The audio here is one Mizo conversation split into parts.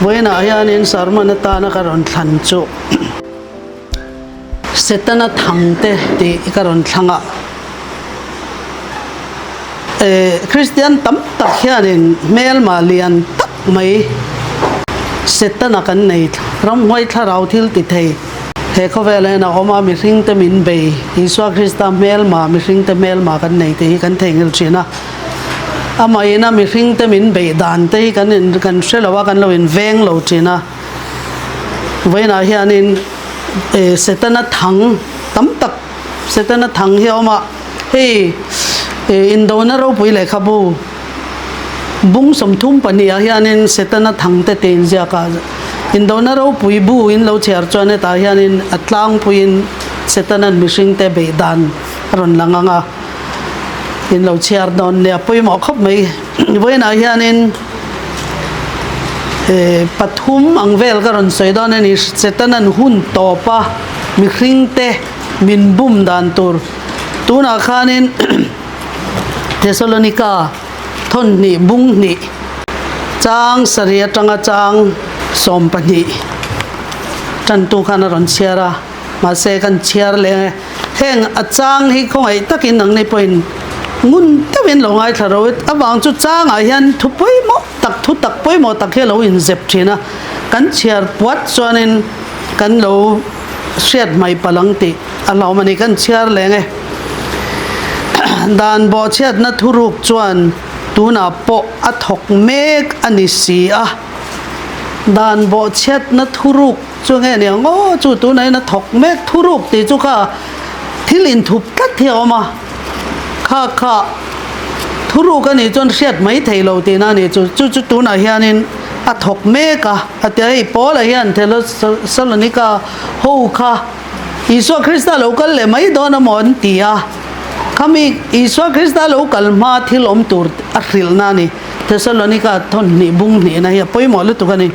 Vawiinah hianin sermon atana ka rawn thlan chu Setana thangte tih ka rawn thlang a. Kristian tam tak hianin hmelma lian tak mai Setana kan nei ramhuai thlarau thil ti thei he khawvelah hian a awm a, mihringte min bei Isua Krista hmelma mihringte hmelma kan nei tih hi kan theihnghilh thin a. Amah ina mihringte min beih dan te hi kan in kan hre lo a, kan lo in veng lo thin a. Vawiinah hianin eh Setana thang tam tak Setana thang hi a awm a, hei eh indona ropui lehkhabu bung 32 ah hianin Setana thang te tih inziak a, indona ropui bu in lo chhiar chuan hetah hianin a tlangpuiin Setana'n mihringte beih dan a rawn lang ang a. In lo chhiar dawn nia pawimawh khawp mai. Vawiinah hianin pathum ang vel ka rawn sawi dawn a ni. Setanan hun tawp a mihringte min bum dan tur. Tunah khanin Thesalonika thawn hnih bung hnih chang sarih atanga chang 12 tantu khan a rawn chhiar a. Mahse kan chhiar leh ang e. Heng a chang hi khawngaih takin nangni pawhin ngun deuhin lo ngaithla ro it avang chu changah hian thu pawimawh tak thu tak pawimawh tak hi a lo inzep thin a, kan chhiar puat chuanin kan lo hriat hmaih palh ang tih a hlauhawm a ni. Kan chhiar leh ang e. Dan bawhchhiatna thuruk chuan tunah pawh a thawk mek a ni si a, dan bawhchhiatna thuruk Chu nge ni ang aw, chu tunah hian a thawk mek thuruk tih chu kha thil inthup tlat hi a awm a, kha kha thuruk a nih chuan hriat mai thei lo tihna a ni chu, chu chu tunah hianin a thawk mek a, a ti a, hei Paula hian Thesalonika ho kha Isua Krista lo kal leh mai dawn amaw an ti a, khami Isua Krista lo kal hma thil awm tur a hrilhna a ni, Thesalonika thawnhnih bung hnihna hi a pawimawh lutuk a ni.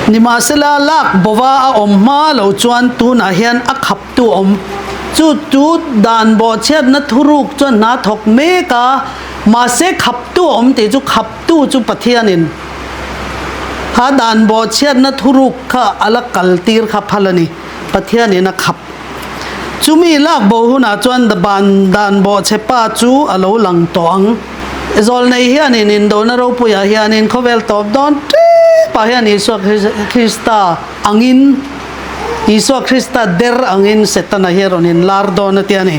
Nimahsela, lak bova a awm hma lo chuan tunah hian a khaptu awm. Chu chu dan bawhchhiatna thuruk chuan hna thawk mek a, mahse khaptu a awm tih chu khaptu chu Pathianin kha dan bawhchhiatna thuruk kha a la kaltir kha phal a ni. Pathianin a khap. Chumi lak bo hunah chuan dan bawhchhe pa chu a lo lang tawh ang. Zawlnei hianin indona ropuiah hianin khawvel tawp dawn tepah hian Isua Krista angin, Isua Krista der angin Setana hi a rawn inlar dawn a ti a ni.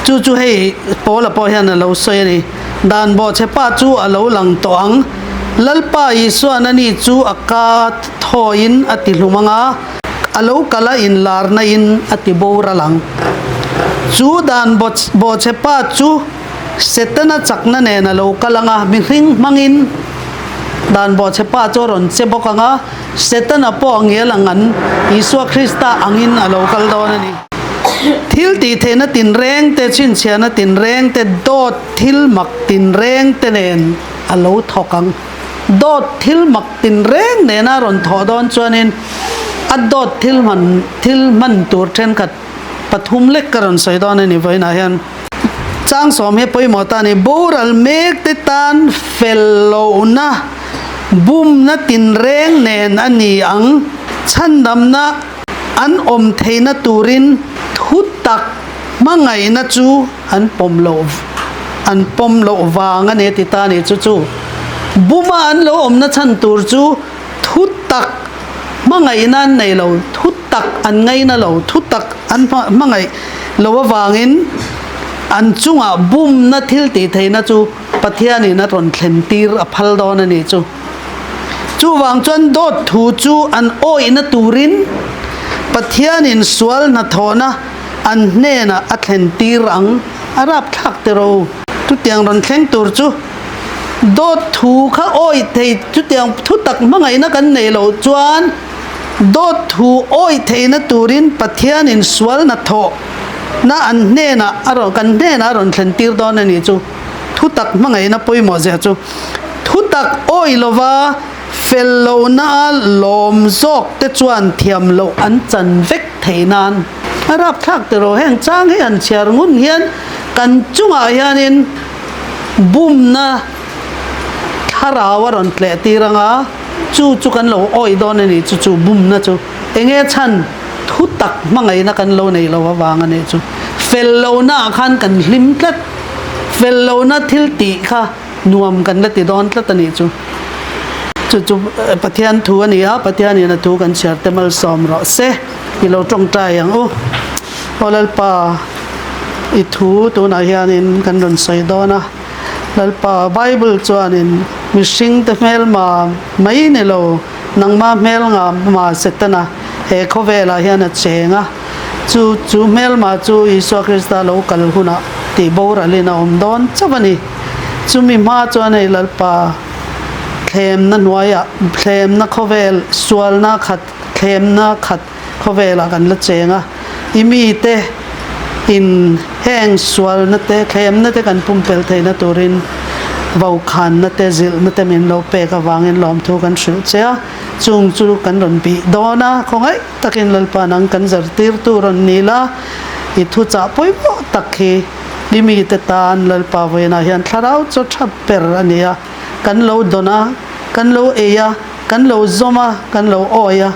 Chu chu hei Paula pawh hian a lo sawi a ni. Dan bawhchhe pa chu a lo lang tawh ang. Lalpa Isuan ani chu a ka thawiin a ti hlum ang a. A lo kal a inlarna in a ti boral ang. Chu dan bawhchhe pa chu Setana chakna nen a lo kal ang a, mihring hmangin dan bawhchhe pa chu a rawn che bawk ang a, Setana pawh a ngial ang an Isua Krista angin a lo kal dawn a ni. Thil tihtheihna tinreng te, chhinchhiahna tinreng te, dawt thil mak tinreng te nen a lo thawk ang. Dawt thil mak tinreng nena rawn thawh dawn chuanin a dawt thil hman thil hman tur thenkhat pathum lek ka rawn sawi dawn a ni vawiinah hian. Changsawm hi pawimawh ta a ni. Boral mek te tan fel lohna bumna tinreng nen a ni ang. Chhandamna an awm theihna turin thu tak hmangaihna chu an pawm loh an pawm loh vang a ni a ti ta a ni. Chu chu buma an lo awmna chhan tur chu thu tak hmangaihna an nei lo, thu tak an ngaina lo, thu tak an hmangaih lo avangin an chungah bumna thil tih theihna chu Pathianin a rawn thlen tir a phal dawn a ni chu. Chuvang chuan dawt thu chu an awihna turin Pathianin sual hnathawhna an hnenah a thlen tir ang a rapthlak teh ro. Chutiang rawn thleng tur chu dawt thu kha awih thei chutiang thu tak hmangaihna kan neih loh chuan dawt thu awih theihna turin Pathianin sual hnathawh na an hnenah a rawn kan hnenah a rawn thlen tir dawn a nih chu. Thu tak hmangaihna pawimawh zia chu thu tak awih lova fel lohna a lawm zawk te chuan thiam loh an chan vek theih nan a rapthlak teh rawh. Heng chang hi han chhiar ngun hian kan chungah hianin bumna thlarau a rawn tleh tir ang a. Chu chu kan lo awih dawn a nih chu, chu bumna chu enge chhan thu tak hmangaihna kan lo nei lo avang a nih chu. Fel lohna ah khan kan hlim tlat, fel lohna thil tih kha nuam kan la ti dawn tlat a nih chu. Chu chu Pathian thu a ni a, Pathianin a thu kan chhiar te malsawm rawh se, i lo tawngtai ang u. Aw Lalpa, i thu tunah hianin kan rawn sawi dawn a. Lalpa, Bible chuanin mihringte hmelma mai ni lo, nangma hmelnga ma Setana he khawvelah hian a cheng a, chu chu hmelma chu Isua Krista lo kal hunah tih boralin a awm dawn chauh a ni. Chumi hma chuan hei Lalpa thlemna hnuaiah thlemna khawvel sualna khat thlemna khat Khawvelah kan la cheng a, i mite in heng sualna te, thlemna te kan pumpelh theihna turin vokhanna te, zilhna te min lo pek avangin lawmthu kan hrilh che a, chung chu kan rawn bih dawn a, khawngaih takin Lalpa nang kan zirtirtu rawn ni la, i thuchah pawimawh tak hi i mite tan Lalpa vawiinah hian thlarau chaw tha ber a ni a, kan lo dawn a, kan lo ei a, kan lo zawm a, kan lo awi a.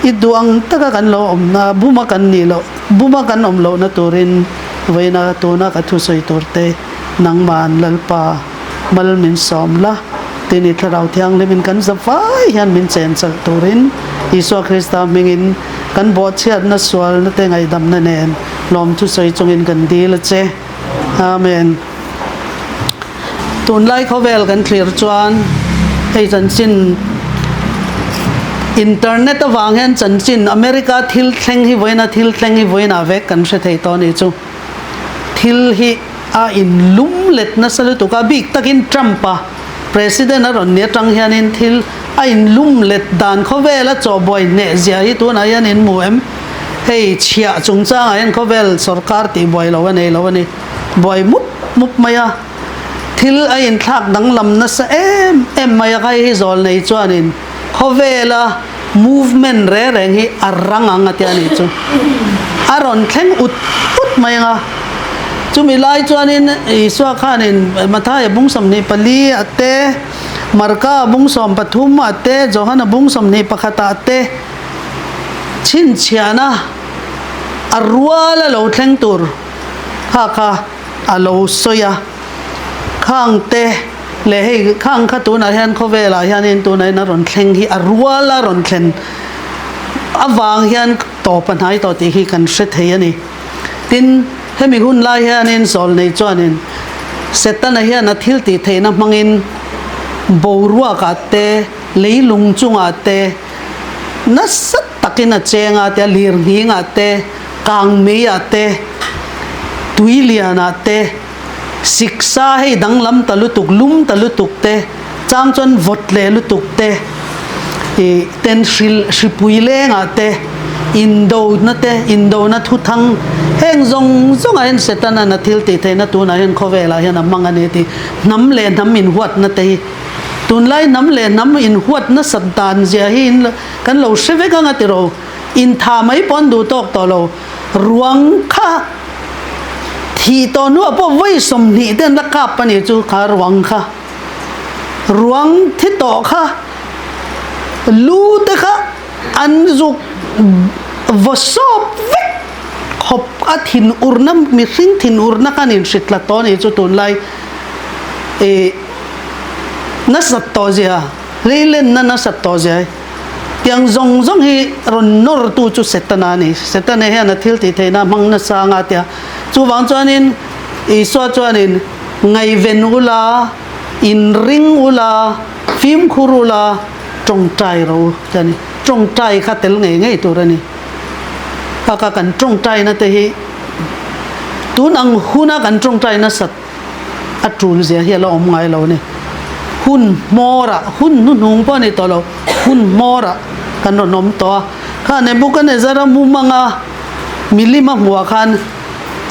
I duh ang taka kan lo awmna, buma kan nih loh, buma kan awm lohna turin vawiina tuna ka thusawi turte nangman Lalpa mal min sawm la, tin i Thlarau Thianghlimin kan za vai hian min chen chalh turin Isua Krista hmingin kan bawhchhiatna sualna te ngaihdamna nen lawm thusawi chungin kan dil a che. Amen. Tunlai khawvel kan thlir chuan hei chanchin internet avang hian chanchin America thil thleng hi vawiina thil thleng hi vawiinah vek kan hre thei tawh a nih chu. Thil hi a in lum let nasa lutuk a, bik takin Trump a President a rawn ni atang hianin thil a in lum let dan khawvel a chawhbuai hneh zia hi tunah hian in hmu em? Hei chhiah chungchangah hian khawvel sorkar tihbuai lo a nei lo a ni. Buai mup mup mai a, thil a inthlak danglam nasa em em mai a, hei hi zawl nei chuanin khawvela movement re reng hi a rang ang a tia nih chu a rawn thleng ut ut mai ang a, chumi lai chuanin Isua khanin Mathaia bung 24 a te, Marka bung 13 a te, Johana bung 21 ah te chhinchhiahna a rual a lo thleng tur. Kha kha a lo sawi a, khang te leh hei khang kha tunah hian khawvelah hianin tunah hian a rawn thleng hi a rual a rawn thlen avang hian tawp a hnai tawh tih hi kan hre thei a ni. Tin, hemi hun lai hianin Zawlnei chuanin Setana hian a thil tih theihna hmangin boruakah te, leilung chungah te nasa takin a cheng a tia lirnghingah te, Kangmei-ah te, Tuilian-ah te, siksa hei danglam ta lutuk, lum ta lutuk te, chang chuan vawt leh lutuk te, ih ten hril hripui lengah te, indona te, indona thuthang, heng zawng zawngah hian Setana'n a thil tih theihna tunah hian khawvelah hian a hmang a ni tih hnam leh hnam inhuatna te hi tunlai hnam leh hnam inhuat nasat dan zia hi kan lo hre vek ang a ti ro. Intha mai pawh an duh tawk tawh lo. Ruang kha thih tawh hnuah pawh vawi 20 te an la kap a nih chu kha ruang kha. Ruang thi tawh kha lu te kha an zuk vaw sawp vek khawp a thin urna mihring thin urna khan inhrit tlat tawh a nih chu tunlai ih nasat tawh zia hleilenna nasat tawh zia hi. Tiang zawng zawng hi rawn nawrtu chu Setana a ni. Setana hian a thil tih theihna hmang nasa anga tia. Chuvang chuanin Isua chuanin ngaihven ula, inring ula, fimkhur ula, tawngtai ro tia ni. Tawngtai kha tel ngei ngei tur a ni. Kha kha kan tawngtaina te hi tun ang huna kan tawngtai nasat a tul zia hi a la awm ngai lo a ni. Hun hmawrah, hun hnuhnung pawh a ni tawh lo, hun hmawrah kan rawn awm tawh a. Kha Nebuchadnezzar-a mumanga milim a hmuhah khan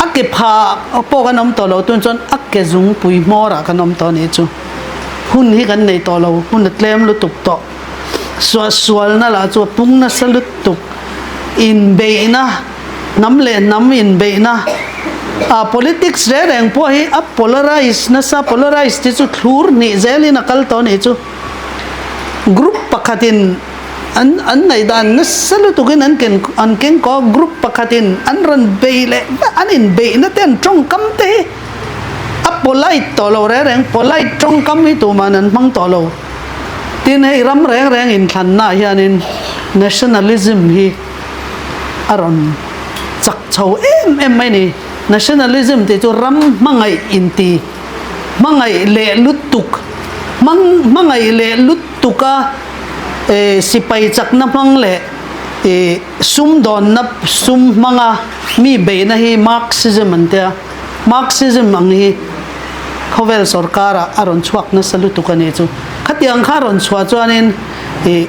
a ke pha pawh kan awm tawh lo, tun chuan a ke zungpui hmawrah kan awm tawh a nih chu. Hun hi kan nei tawh lo, hun a tlem lutuk tawh. Suahsualna lah chu a pung nasa lutuk, inbeihna, Hnam leh hnam inbeihna ah politics reng reng pawh hi a polarize nasa, polarize te chu thlur hnih zelin a kal tawh a nih chu. Group pakhatin an an ngaihdan nasa lutukin an ken an keng kaw a, group pakhatin an rawn bei leh an inbeihna te an tawngkam te hi a polite tawh lo reng reng, polite tawngkam hi tuman an hmang tawh lo. Tin hei ram reng reng inthlanna ah hianin nationalism hi a rawn chak chho em em mai ni. Nationalism tih chu ram hmangaih inti, hmangaih leh lutuk, hmang hmangaih leh lutuka eh sipai chakna hmang leh ih sumdawnna sum hmanga mi beihna hi Marxism an tia. Marxism ang hi khawvel sorkar ah a rawn chhuak nasa lutuk a nih chu. Khatiang kha a rawn chhuah chuanin ih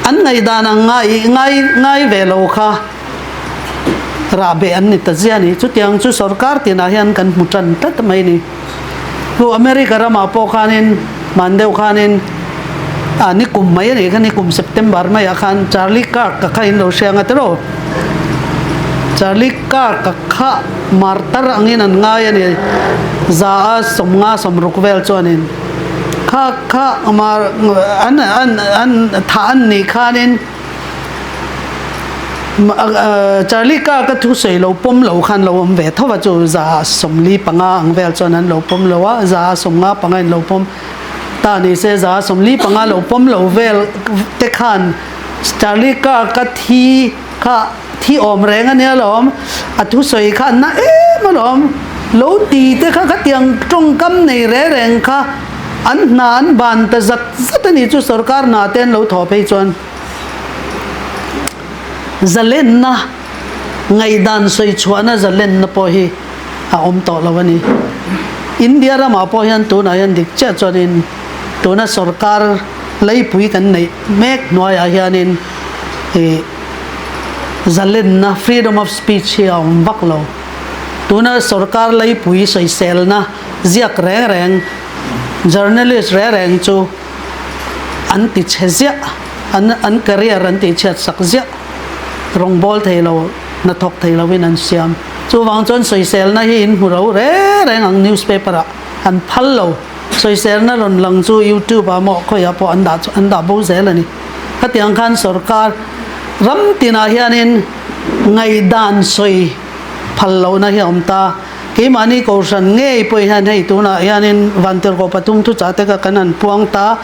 an ngaihdan ang ngai ngai ngai ve lo kha rah beh an ni ta zia a ni. Chutiang chu sorkar tinah hian kan hmu tan tlat mai a ni. Hnu America ramah pawh khanin hman deuh khanin ah nikum mai a nih kha nikum September maiah khan Charlie Kirk a kha in lo hria nga tiraw? Charlie Kirk a kha martar angin an ngai a ni. Za a sawmnga sawmruk vel chuanin kha kha mar an an an thah an nih khanin Charlie ka ka thu sawi lo pawm lo khan lo awm ve tho a chu 145 ang vel chuan an lo pawm lo a 155 in lo pawm ta ni se 145 lo pawm lo vel te khan Charlie ka ka thi kha thi awm reng ania lawm a thu sawi kha na em alawm lo ti te kha khatiang tawngkam nei re reng kha an hna an ban ta zat zat a ni chu sorkar hna te an lo thawh phei chuan Zalenna, ngaihdan sawi chhuahna zalenna pawh hi a awm tawh lo a ni. India ramah pawh hian tunah hian dik chiah chuanin tuna sorkar leipui kan neih mek hnuaiah hianin ih zalenna, freedom of speech, hi a awm vak lo. Tuna sorkar leipui sawiselna ziak reng reng, journalist reng reng chu an ti chhe ziah, an an career an tih chhiat sak ziah, rawngbawl thei lo, hnathawk thei lovin an siam. Chuvang chuan sawiselna hi in hmu ro reng reng ang newspaper ah an phal lo. Sawiselna rawn lang chu youtube ah maw khawiah pawh an dah an dah bo zel a ni. Khatiang khan sorkar ram tinah hianin ngaihdan sawi phal lohna hi a awm ta. Keimahni Kohhran ngei pawh hian hei tunah hianin Vantirhkoh pathum thuchah te kha kan han puang ta,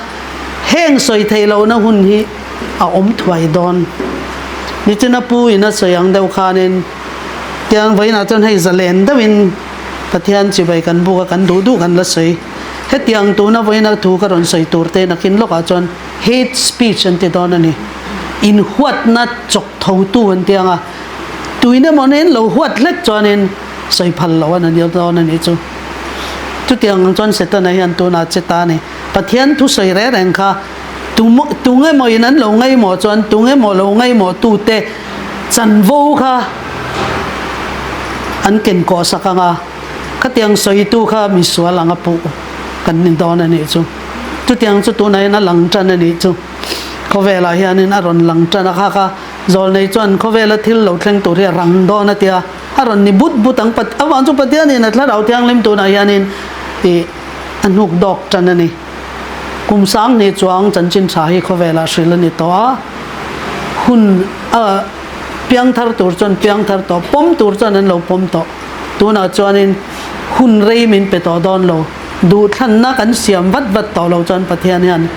heng sawi theih lohna hun hi a awm thuai dawn. Nichina pu in a sawi ang deuh khanin tiang vawiinah chuan hei zalen deuhin Pathian chibai kan buk a, kan duh duh kan la sawi. Hetiang tuna vawiina thu ka rawn sawi tur te nakin lawkah chuan hate speech an ti dawn a ni. Inhuatna chawk thotu an ti ang a. Tuin emaw nen lo huat hlek chuanin sawi phal loh an anil dawn a nih chu. Chutiang ang chuan Setana hian tunah che ta a ni. Pathian thu sawi reng reng kha tung emaw in an lo ngaihmawh chuan tung emaw lo ngaihmawh tute chanvo kha an ken kawh sak ang a, khatiang sawitu kha misual ang a puh kan ni dawn a nih chu. Chutiang chu tunah hian a lang tan a nih chu. Khawvelah hianin a rawn lang tan a kha kha. Zawlnei chuan khawvela thil lo thleng tur hi a rang dawn a tia, a rawn ni but but ang. Avang chu Pathianin a thlarau thianghlim tunah hianin ih a hnuk dawk tan a ni. Kum 2000 chuang chanchin tha hi khawvelah hrilh a ni tawh a, hun a piangthar tur chuan piangthar tawh, pawm tur chuan an lo pawm tawh. Tunah chuanin hun rei min pe tawh dawn lo. Duhthlanna kan siam vat vat tawh lo chuan Pathian hian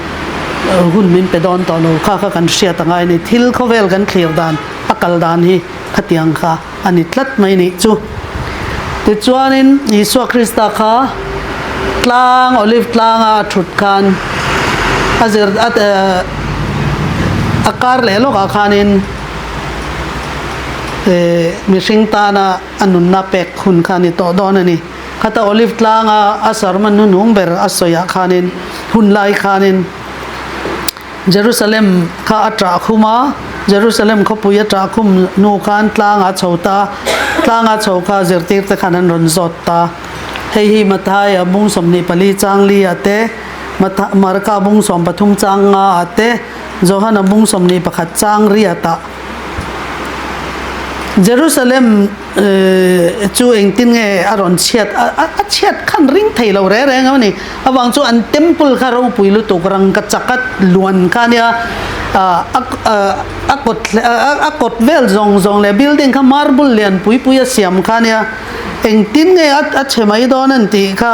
hun min pe dawn tawh lo kha kha kan hriat a ngai a ni. Thil khawvel kan thlir dan a kal dan hi khatiang kha a ni tlat mai nih chu. Tichuanin Isua Krista kha tlang Olive tlanga a thut khan a zir a kar leh lawkah khanin mihring tana a nunna pek hun kha a ni tawh dawn a ni. Khata Olive tlanga a sermon hnuhnung ber a sawiah khanin hun lai khanin Jerusalem kha a ṭah khum a, Jerusalem khawpui a ṭah khum hnu khan tlangah a chho ta, tlanga chho kha zirtirte khan an rawn zawt ta. Hei hi Mathaia bung 24 chang li ah te, Marka bung 13 chang nga ah te, Johana bung 21 chang riat ah. Jerusalem chu engtin nge a rawn chhiat a chhiat khan ring thei lo reng reng a ni. Avang chu an temple kha ropui lutuk rangka chaka luan kha ania a kawt a kawt vel zawng zawng leh building kha marble lian pui pui a siam kha ania engtin nge a chhe mai dawn an tih kha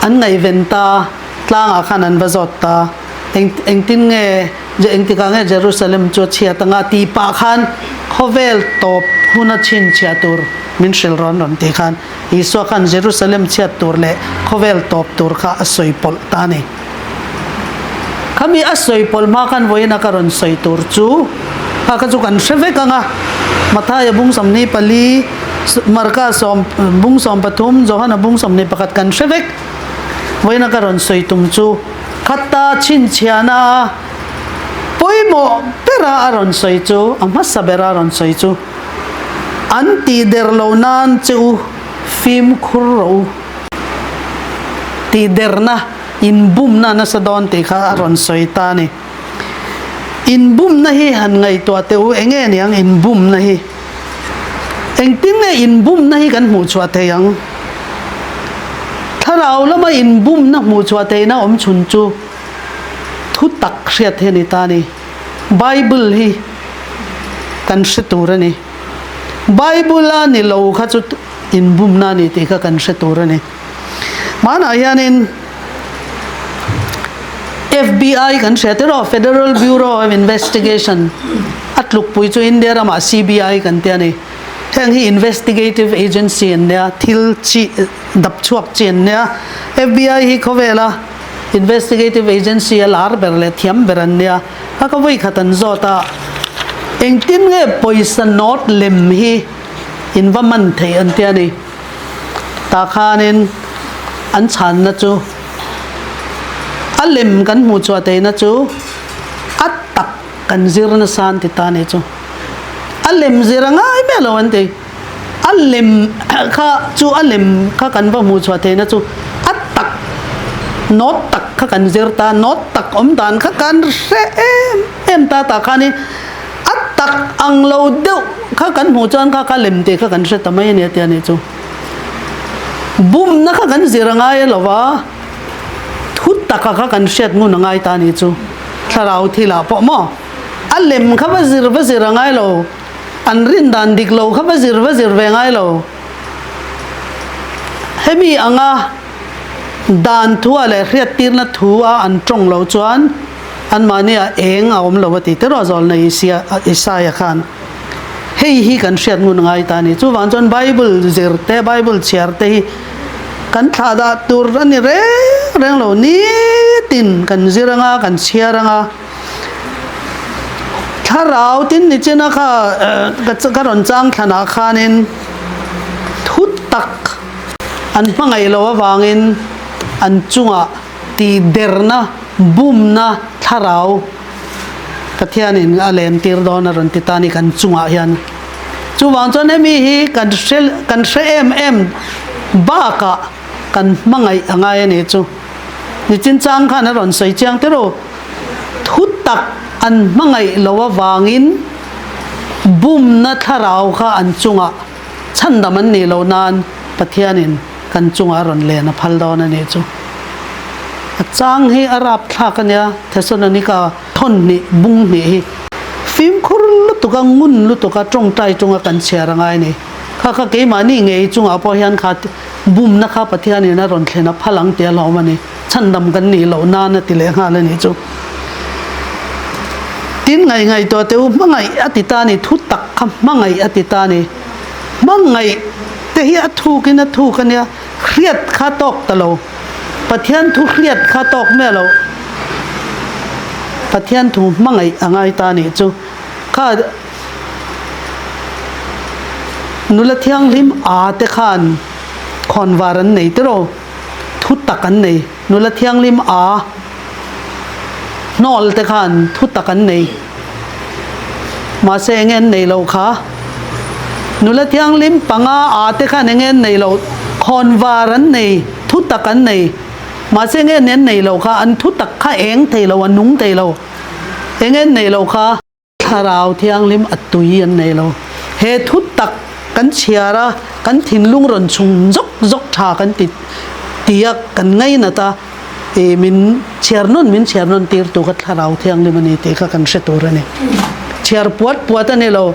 an ngaihven ta tlangah khan an va zawt ta. Eng engtin nge engtikah nge Jerusalem chu a chhiat anga tih pah khan khawvel tawp huna chhinchhiah tur min hrilh rawn rawn tih khan Isua khan Jerusalem chhiat tur leh khawvel tawp tur kha a sawi pawlh ta a ni. Khami a sawi pawlh hma khan vawiina ka rawn sawi tur chu kha kha chu kan hre vek ang a, Mathaia bung 24, Marka sawm bung 13, Johana bung 21 kan hre vek. Vawiina ka rawn sawi tum chu Khata chhinchhiahna a pawimawh bera a rawn sawi chu, a hmasa bera a rawn sawi chu, An tih der lo nan che u, fimkhur rawh u. Tih derna, inbumna nasa dawn tih kha a rawn sawi ta a ni. Inbumna hi han ngaihtuah teh u, eng nge niang inbumna hi? Engtin nge inbumna hi kan hmuh chhuah thei ang? Thlarau lama inbumna hmuh chhuah theihna awm chhun chu thu tak hriat hi a ni ta a ni. Bible hi kan hre tur a ni. Bible a ni lo kha chu inbumna a ni tih kha kan hre tur a ni. Hmanah hianin FBI kan hria tiraw Federal Bureau of Investigation a tlukpui chu India ramah CBI kan ti a ni. Heng hi investigative agency an nia, thil chi dap chhuak chi an nia. FBI hi khawvela investigative agency a lar ber leh thiam ber an nia. A ka vawi khat an zawt a, engtin nge pawisa note lem hi in va man theih an ti a ni. Tah khanin an chhanna chu a lem kan hmuh chhuah theihna chu a tak kan zir nasa an ti ta a nih chu. A lem zir a ngai miah lo an ti. A lem kha chu a lem kha kan va hmuh chhuah theihna chu a tak note tak kha kan zir ta, note tak awm dan kha kan hre em em ta tah khanin A tak ang lo deuh kha kan hmuh chuan kha kha lem tih kha kan hre ta mai a ni a ti a nih chu. Bumna kha kan zir a ngai lo va, thu taka kha kan hriat ngun a ngai ta a nih chu. Thlarau thilah pawh maw a lem kha va zir va zir a ngai lo, an rin dan dik lo kha va zir va zir ve ngai lo. Hemi anga dan thua leh hriattirna thua an tawng lo chuan, Anmahniah eng a awm lo a ti tiraw zawlna Isaia khan hei hi kan hriat ngun ngai ta a ni. Chuvang chuan Bible zir te, Bible chhiar te hi kan thlah dah tur a ni reng reng lo. Nitin kan zir anga, kan chhiar anga, thlarau tin ni china kha ka rawn chang thlanah khanin thu tak an hmangaih loh avangin an chungah Tihderna, bumna thlarau Pathianin a lentir dawn a rawn ti ta a ni kan chungah hian. Chuvang chuan hemi hi kan hre kan hre em em bakah kan hmangaih a ngai a ni chu. Nichin chang khan a rawn sawi chiang te ru. Thu tak an hmangaih lo avangin bumna thlarau kha an chungah chhandam an nih loh nan Pathianin kan chungah a rawn len a phal dawn a nih chu. A chang hi a rap thlak a nia, Thesalonika thawn hnih bung hnih hi fimkhur lutuk a, ngun lutuk a, tawngtai chunga kan chhiar a ngai a ni. Kha kha keimahni ngei chungah pawh hian kha bumna kha Pathianin a rawn thlen a phal ang tih a hlawm a ni. Chhandam kan nih loh nan a ti leh nghal a nih chu. Tin ngaih ngaihtuah teh u, hmangaih a ti ta a ni, thu tak kha hmangaih a ti ta a ni. Hmangaih te hi a thuk in a thuk a nia, hriat kha tawk ta lo. Pathian thu hriat kha tawk miah lo. Pathian thu hmangaih a ngai ta nih chu. Kha nula thianghlim a te khan khawnvar an nei tiraw, thu tak an nei. Nula thianghlim a hnawl te khan thu tak an nei. Mahse enge an nei loh kha? Nula thianghlim panga a te khan enge an nei loh? Khawnvar an nei, thu tak an nei. Mahse enge an nei loh kha? An thu tak kha eng thei lo, a nung thei lo. Enge an nei loh kha? Thlarau Thianghlim a tui an nei lo. He thu tak kan chhiar a, kan thinlung rawn chhung zawk zawk tha kan ti ti a, kan ngainat a, ih min chhiar nawn min chhiar nawn tir tu kha thlarau thianghlim a ni tih kha kan hre tur a ni. Chhiar puat puat a ni lo.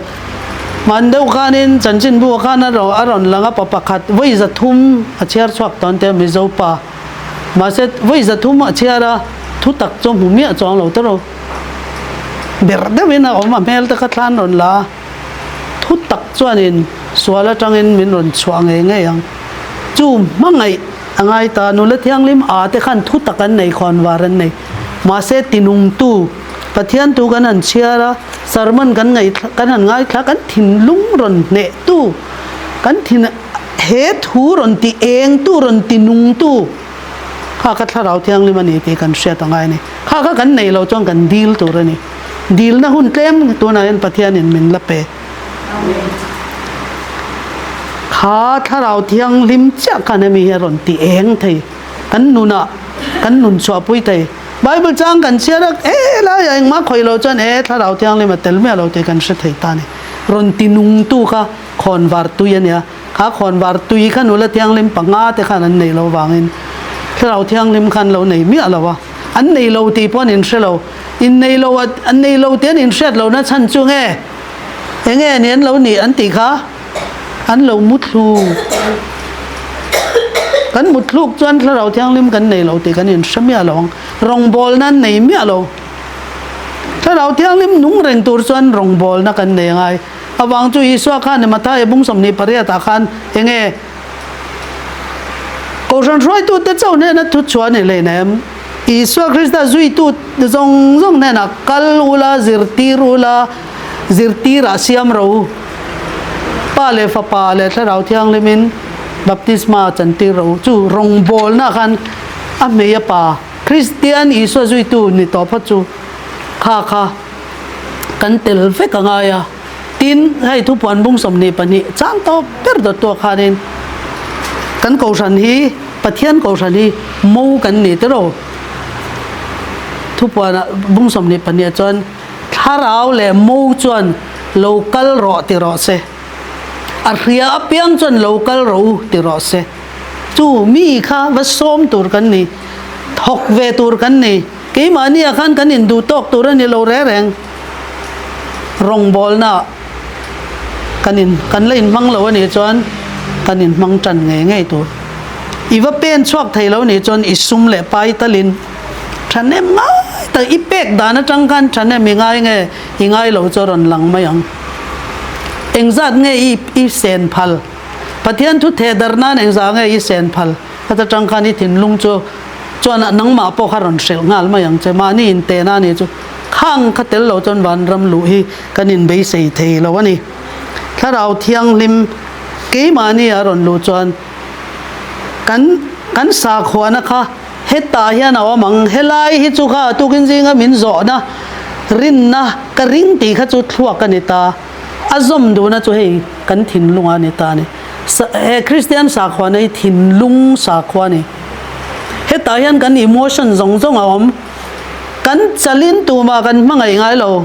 Hman deuh khanin chanchinbu ah khan a rawn lang a, pa pakhat vawi 300 a chhiar chhuak tawn te a Mizo pa. Mahse vawi 300 a chhiar a, thu tak chu hmu miah chuang lo tawrh. Berh deuhin a awm a, hmel te kha thlan rawn la a, thu tak chuanin sual atangin min rawn chhuah ngei ngei ang. Chu hmangaih a ngai ta, nula thianghlim a te khan thu tak an nei, khawnvar an nei. Mahse tinungtu Pathian thu kan han chhiar a, sermon kan ngaih kan han ngaithla, kan thinlung rawn hnehtu, kan thin he thu rawn ti engtu, rawn ti nungtu kha kha thlarau thianghlim a ni tih kan hriat a ngai a ni. Kha kha kan nei lo chuan kan dil tur a ni. Dilna hun tlem tunah hian Pathianin min la pe. Kha thlarau thianghlim chiah khan hemi hi a rawn ti eng thei. Kan nunah kan nun chhuahpui thei. Bible chang kan chhiar a, e laiah engmah khawih lo chuan e thlarau thianghlim a tel miah lo tih kan hre thei ta a ni. Rawn ti nungtu kha khawnvar tui a nia. Kha khawnvar tui kha nula thianghlim panga te khan an nei lo vangin thlarau thianghlim khan lo nei miah lo a. An nei lo tih pawh an inhre lo. Innei lo a, an nei lo tih an inhriat lohna chhan chu nge? Enge ni an lo nih an tih kha? An lo muthlu. Kan muthluk chuan thlarau thianghlim kan nei lo tih kan inhre miah lo ang. Rawngbawlna an nei miah lo. Thlarau thianghlim nung reng tur chuan rawngbawlna kan nei angai. Avang chu Isua khan Mathaia bung 28 ah khan enge Kohhran hruaitute chauh hnena thu chhuah a ni hleinem. Isua Krista zuitu zawng zawng hnenah kal ula, zirtir ula, zirtirah siam ro u. Pa leh Fapa leh Thlarau Thianghlimin baptisma chantir ro u. Chu rawngbawlna khan a hmei a pa Kristian Isua zuitu ni tawh phawt chu kha kha kan tel vek a ngai a. Tin, hei thupuan bung 22 chang tawp ber dawt tuah khanin kan kohhran hi Pathian kohhran hi mo kan ni tiraw? Thupuanah bung 22 ah chuan thlarau leh mo chuan lo kal rawh ti rawh se, a hria apiang chuan lo kal rawh u ti rawh se. Chu mi kha va sawm tur kan ni, thawk ve tur kan ni. Keimahni ah khan kan induh tawk tur a ni lo reng reng. Rawngbawlna kan in kan la inhmang lo a nih chuan kan inhmang tan ngei ngei tur. I va pen chhuak thei lo nih chuan i sum leh pai talin thahnem ngai tak i pek dan atang khan thahnem i ngai nge i ngai lo chu a rawn lang mai ang. Engzat nge i i sen phal? Pathian thu theh dar nan engzah nge i sen phal? Heta tang khan i thinlung chu chuan nangmah pawh kha rawn hrilh nghal mai ang che. Mahni intehna a nih chu. Khang kha tel lo chuan vanram luh hi kan inbeisei thei lo a ni. Thlarau Thianghlim keimahni a rawn luh chuan kan kan sakhuana kha hetah hian a awm ang, helai hi chu kha tukin zinga min zawhna rinna ka ring tih kha chu thluak a ni ta, a zawm duhna chu hei kan thinlungah a ni ta a ni. He Kristian sakhuana hi thinlung sakhua a ni. Hetah hian kan emotion zawng zawng a awm. Kan chalin tumah kan hmangaih ngai lo.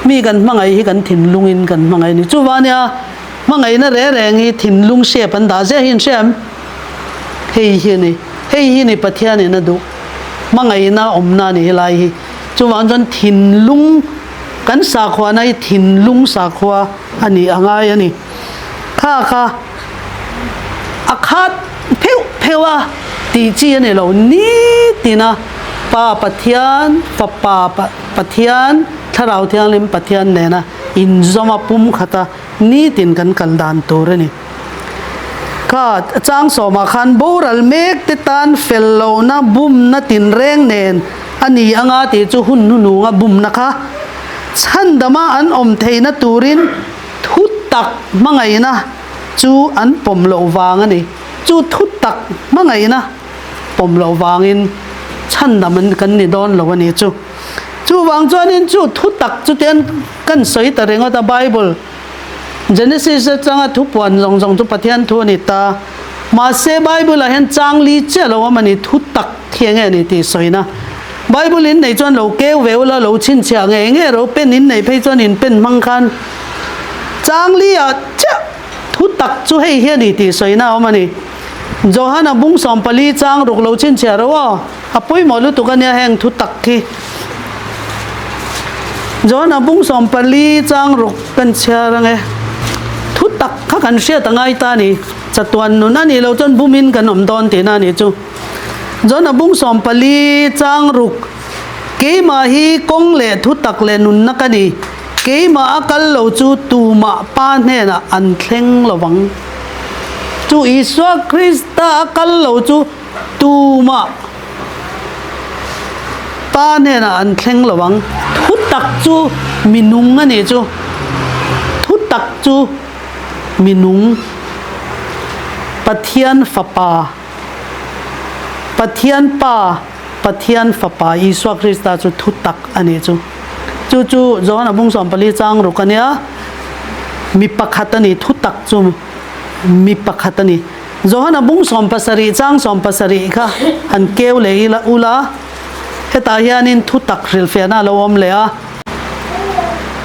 Mi kan hmangaih hi kan thinlungin kan hmangaih a ni. Chuvang nia hmangaihna reng reng hi thinlung shape an dah ziah hi an hria em? Hei hi a ni. Hei hi ni Pathianin a duh. Hmangaihna awmna a ni helai hi. Chuvang chuan thinlung kan sakhuana hi thinlung sakhua a nih a ngai a ni. Kha kha a khat pheuh pheuh a tih chi a ni lo. Nitina Pa Pathian, Fapa Pathian, Thlarau Thianghlim Pathian nena inzawm a pum khat a nitin kan kal dan tur a ni. Kha chang sawmah khan boral mek te tan fel lohna bumna tinreng nen a ni anga tih chu hun hnuhnunga bumna kha chhandama an awm theihna turin Thu tak hmangaihna chu an pawm loh vang a ni. Chu thu tak hmangaihna pawm loh vangin chhandam an kan ni dawn lo a ni chu. Chuvang chuanin chu thu tak chu tian kan sawi ta ringawt a, Bible Genesis atanga thupuan zawng zawng chu Pathian thu a ni ta. Mahse Bible ah hian chang li chiah lo awm a ni, thu tak hi enge a ni tih sawina. Bible in nei chuan lo keu ve ula, lo chhinchhiah ngei ngei ro, pen in nei phei chuan in pen hmang khan. Changli ah chiah thu tak chu hei hi a ni tih sawina a awm a ni. Johana bung 14 chang ruk lo chhinchhiah ro aw, a pawimawh lutuk a nia heng thu tak hi. Johana bung 14 chang ruk kan chhiar ang e. Thu tak kha kan hriat a ngai ta a ni. Chatuan nun a nih loh chuan bumin kan awm dawn tihna a nih chu. Johana bung 14 chang ruk Keimah hi kawng leh thu tak leh nunna ka ni. Keimah a kal lo chu tumah Pa hnenah an thleng lo vang. Chu Isua Krista a kal lo chu tumah Pa hnenah an thleng lo vang. Thu tak chu mi nung a nih chu. Thu tak chu mi nung. Pathian Fapa, Pathian Pa. Pathian Fapa Isua Krista chu thu tak a nih chu. Chu chu Johana bung 14 chang ruk a nia, mi pakhat a ni, thu tak chu mi pakhat a ni. Johana bung 17 chang 17 kha han keu leh ila ula, hetah hianin thu tak hrilhfiahna a lo awm leh a.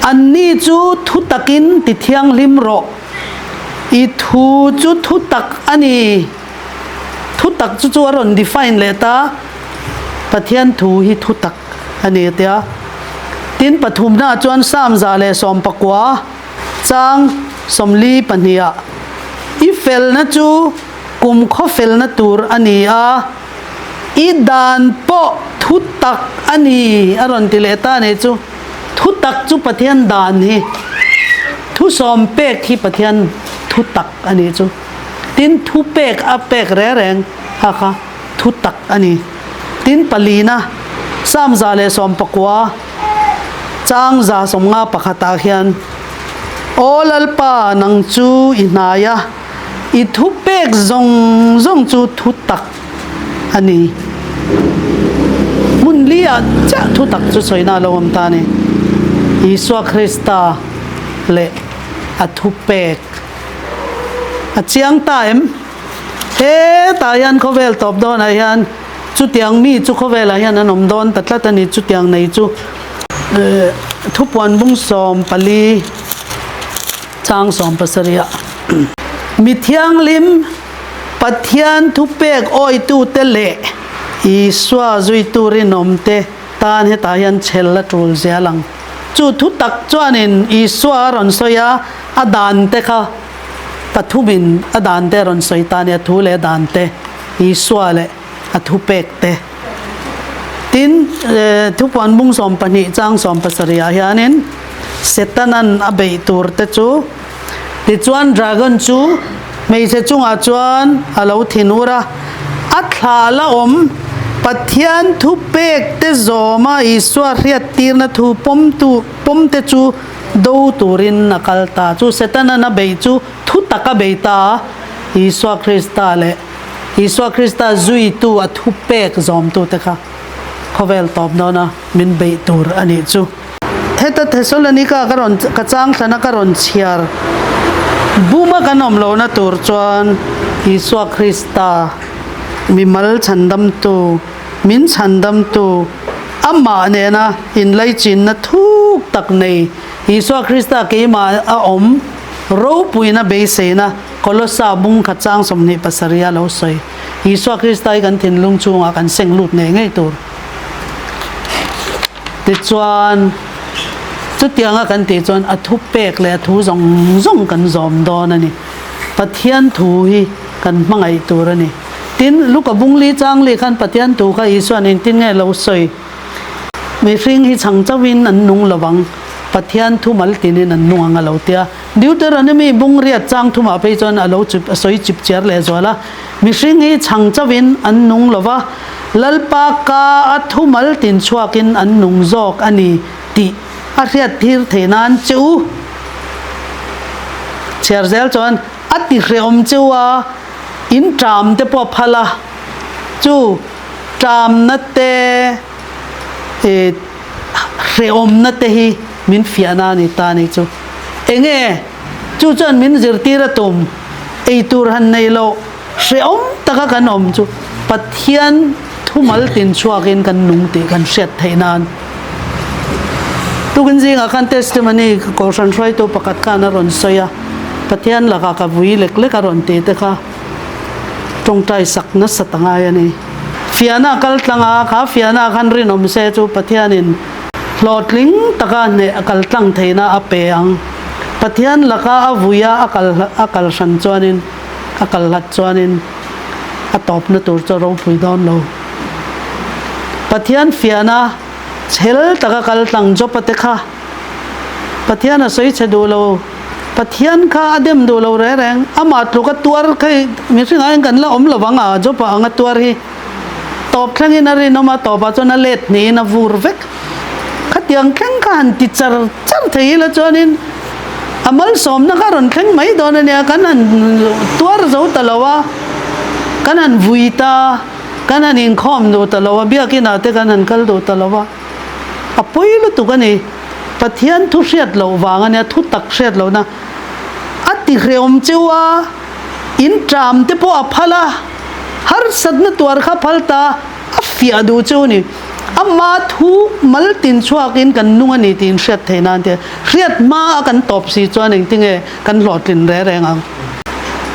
Anni chu thu takin ti thianghlim rawh, i thu chu thu tak a ni. Thu tak chu chu a rawn define leh ta, Pathian thu hi thu tak a ni a tia. Tin pathumnaah chuan Psalm 119 chang 42 ah I felna chu kumkhaw felna tur a ni a, i dan pawh thu tak a ni a rawn ti leh ta a ni chu. Thu tak chu Pathian dan hi, thu sawm pek hi Pathian thu tak a ni chu. Tin, thu pek a pek reng reng kha kha thu tak a ni. Tin, palina, Psalm 119 chang 151 ah hian, Aw Lalpa, nang chu i hnai a, i thu pek zawng zawng chu thu tak a ni. Hmun li ah chiah thu tak chu sawina a lo awm ta a ni. Isua Krista leh a thupek. A chiang ta em? Hetah hian khawvel tawp dawnah hian chutiang mi chu khawvelah hian an awm dawn ta tlat a ni, chutiang nei chu thupuan bung 14 chang 17 ah mi thianghlim Pathian thupek awitute leh Isua zuitu rinawmte tan hetah hian chhel a tul zel ang. Chu thu tak chuanin Isua a rawn sawi a, a dan te kha pathumin a dan te a rawn sawi ta a ni, a thu leh a dan te, Isua leh a thupek te. Tin, thupuan bung 12 chang 17 ah hianin Setanan a beih tur te chu, tichuan dragon chu hmeichhe chungah chuan a lo thinur a, a thlah la awm Pathian thupek te zawma Isua hriattirna thu pawmtu pawm te chu do turin a kal ta. Chu Setanan a beih chu thu tak a bei ta a, Isua Krista leh Isua Krista zuitu a thupek zawmtute kha khawvel tawp dawna min beih tur a nih chu. Heta Thesalonika ka rawn ka chang thlana ka rawn chhiar buma kan awm lohna tur chuan Isua Krista mimal chhandamtu, min chhandamtu, amah nena inlaichinna thuk tak nei Isua Krista keimah a awm ropuina beiseina Kolosa bung khat chang 27 a lo sawi. Isua Krista hi kan thinlung chungah kan seng lut ngei ngei tur. Tichuan, chutianga kan tih chuan a thu pek leh a thu zawng zawng kan zawm dawn a ni. Pathian thu hi kan hmangaih tur a ni. Tin, Luka bung li chang li khan Pathian thu kha Isua'n engtin nge lo sawi? Mihring hi chhang chauhin an nung lo vang, Pathian thu mal tinin an nung ang a lo ti a. Deuteronomy bung riat chang thumah phei chuan a lo chip a sawi chip chiar leh zual a, Mihring hi chhang chauhin an nung lo va, Lalpa ka a thumal tin chhuakin an nung zawk a ni tih a hriat thir theih nan che u. Chhiar zel chuan a ti hrehawm che u a, in ṭam te pawh a phal a, chu ṭamna te ih hrehawmna te hi min fiahna a ni ta a ni chu. Enge chu chuan min zirtir a tum ei tur han nei loh hrehawm taka kan awm chu Pathian thumal tin chhuakin kan nung tih kan hriat theih nan. Tukin zingah khan testimony Kohhran hruaitu pakhat khan a rawn sawi a, Pathian lakah ka vui lek lek a rawn ti te kha tawngtai sak nasa ta ngai a ni. Fiahna kal tlang a, kha fiahna khan rinawm se chu Pathianin hlawhtling taka hneh a kal tlang theihna a pe ang. Pathian laka a vui a a kal a kal hran chuanin a kal hlat chuanin a tawpna tur chu a ropui dawn lo. Pathian fiahna chhel taka kal tlang Job-a te kha Pathian a sawi chhe duh lo. Pathian kha a dem duh lo reng reng. Amah tluk a tuar kha hi mihringah hian kan la awm lo vang a, Job-a ang a tuar hi tawp thlengin a rinawm a, tawpah chuan a let hnihin a vur vek. Khatiang thleng kha han ti char char thei ila chuanin a malsawmna kha rawn thleng mai dawn a nia, kan han tuar zo ta lo a, kan han vui ta, kan han inkhawm duh ta lo a, biakinah te kan han kal duh ta lo a, a pawi lutuk a ni. Pathian thu hriat loh vang a nia, thu tak hriat lohna a ti hrehawm cheu a, in ṭam te pawh a phal a, harsatna tuar kha phal ta a fiah duh cheu a ni. Ama thu mal tin chhuakin kan nung a ni tiin hriat theih nan te, hriat hma a kan tawp si chuan engtinge kan hlawhtlin reng reng ang.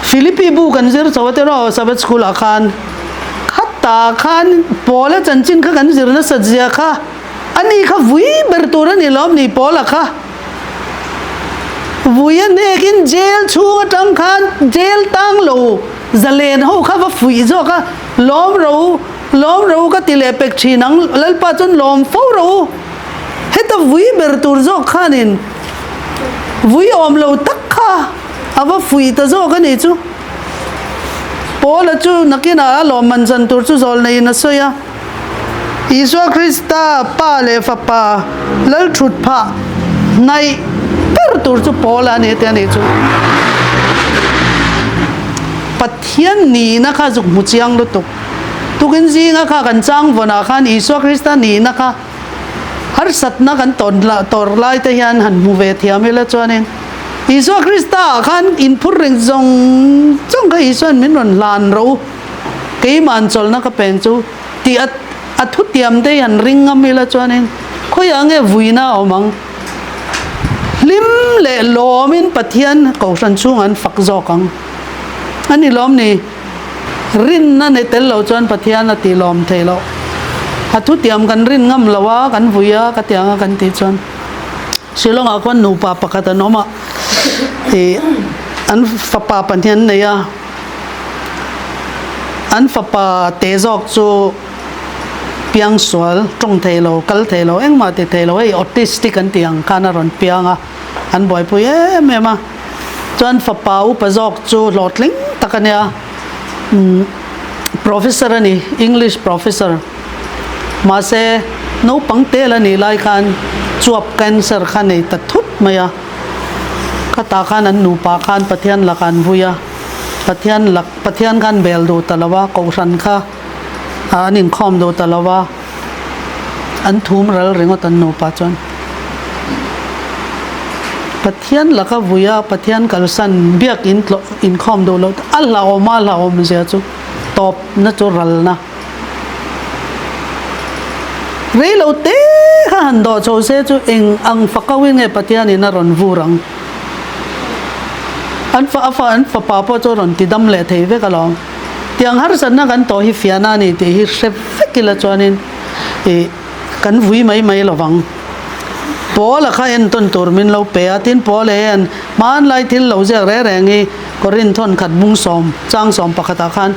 Philippi bu kan zir chho a tiraw Sabbath School ah khan, khatah khan Paula chanchin kha kan zir nasat zia kha ani kha vui ber tur a ni lawm ni Paula kha. Vui a hnekin jail chhung atang khan jail tang lo zalen ho kha va fuih zawk a, lawm ro. Lawm ro ka ti leh pek thin ang, Lalpa chuan lawm fo ro u. Heta vui ber tur zawk khanin vui awm lo tak kha a va fuih ta zawk a nih chu. Paula chu nakinah a lawmman zan tur chu zawl neiin a sawi a, Isua Krista Pa leh Fapa Lal thut phah hnaih ber tur chu Paula a ni te a nih chu. Pathian nihna kha zuk hmu chiang lutuk. Tukin zinga kha kan chang vawnah khan Isua Krista nihna kha harsatna kan tawn tawr lai te hian han hmu ve thiam ila chuanin Isua Krista ah khan inphur reng zawng zawng kha Isua'n min rawn hlan ro keima'n chawlhna ka pen chu tih a a thutiam te hi han ring ngam ila chuanin khawiah nge vuina a awm ang? Hlim leh lawmin Pathian Kohhran chhungah an fak zawk ang a ni lawm ni? Rinna nei tel lo chuan Pathian a tih lawm theih loh. A thutiam kan rin ngam lo a, kan vui a, ka tiang a kan tih chuan Shillong ah khuan nupa pakhat an awm a, ih an fapa pahnih an nei a, an fapa te zawk chu piangsual, tawng thei lo, kal thei lo, engmah ti thei lo, hei autistic an tih ang khan a rawn piang a, an buaipui em em a. Chuan fapa upa zawk chu hlawhtling tak a nia, professor a ni, English professor. Mahse, naupang tel a nih lai khan chuap cancer kha nei ta thut mai a. Khatah khan an nupa khan Pathian lakah an vui a, Pathian lak, Pathian khan bel duh ta lo a, Kohhran kha an inkhawm duh ta lo a, an thum ral ringawt an nupa chuan. Pathian laka vui a, Pathian kalsan biak in tlawh inkhawm duh loh a hlauhawm a hlauhawm zia chu tawp na chu ral na. Rei lo te kha han dawh chho se chu eng ang fakau in nge Pathian in a rawn vur ang. An fa a fa an fapa pawh chu a rawn ti dam leh thei vek alawm. Tiang harsatna kan tawh hi fiahna a ni tih hi hre vek ila chuanin ih kan vui mai mai lo vang. Paula kha entawn tur min lo pe a, tin Paula hian hmanlai thil lo ziak reng reng hi Korinth thawn khat bung sawm, chang sawm pakhatah khan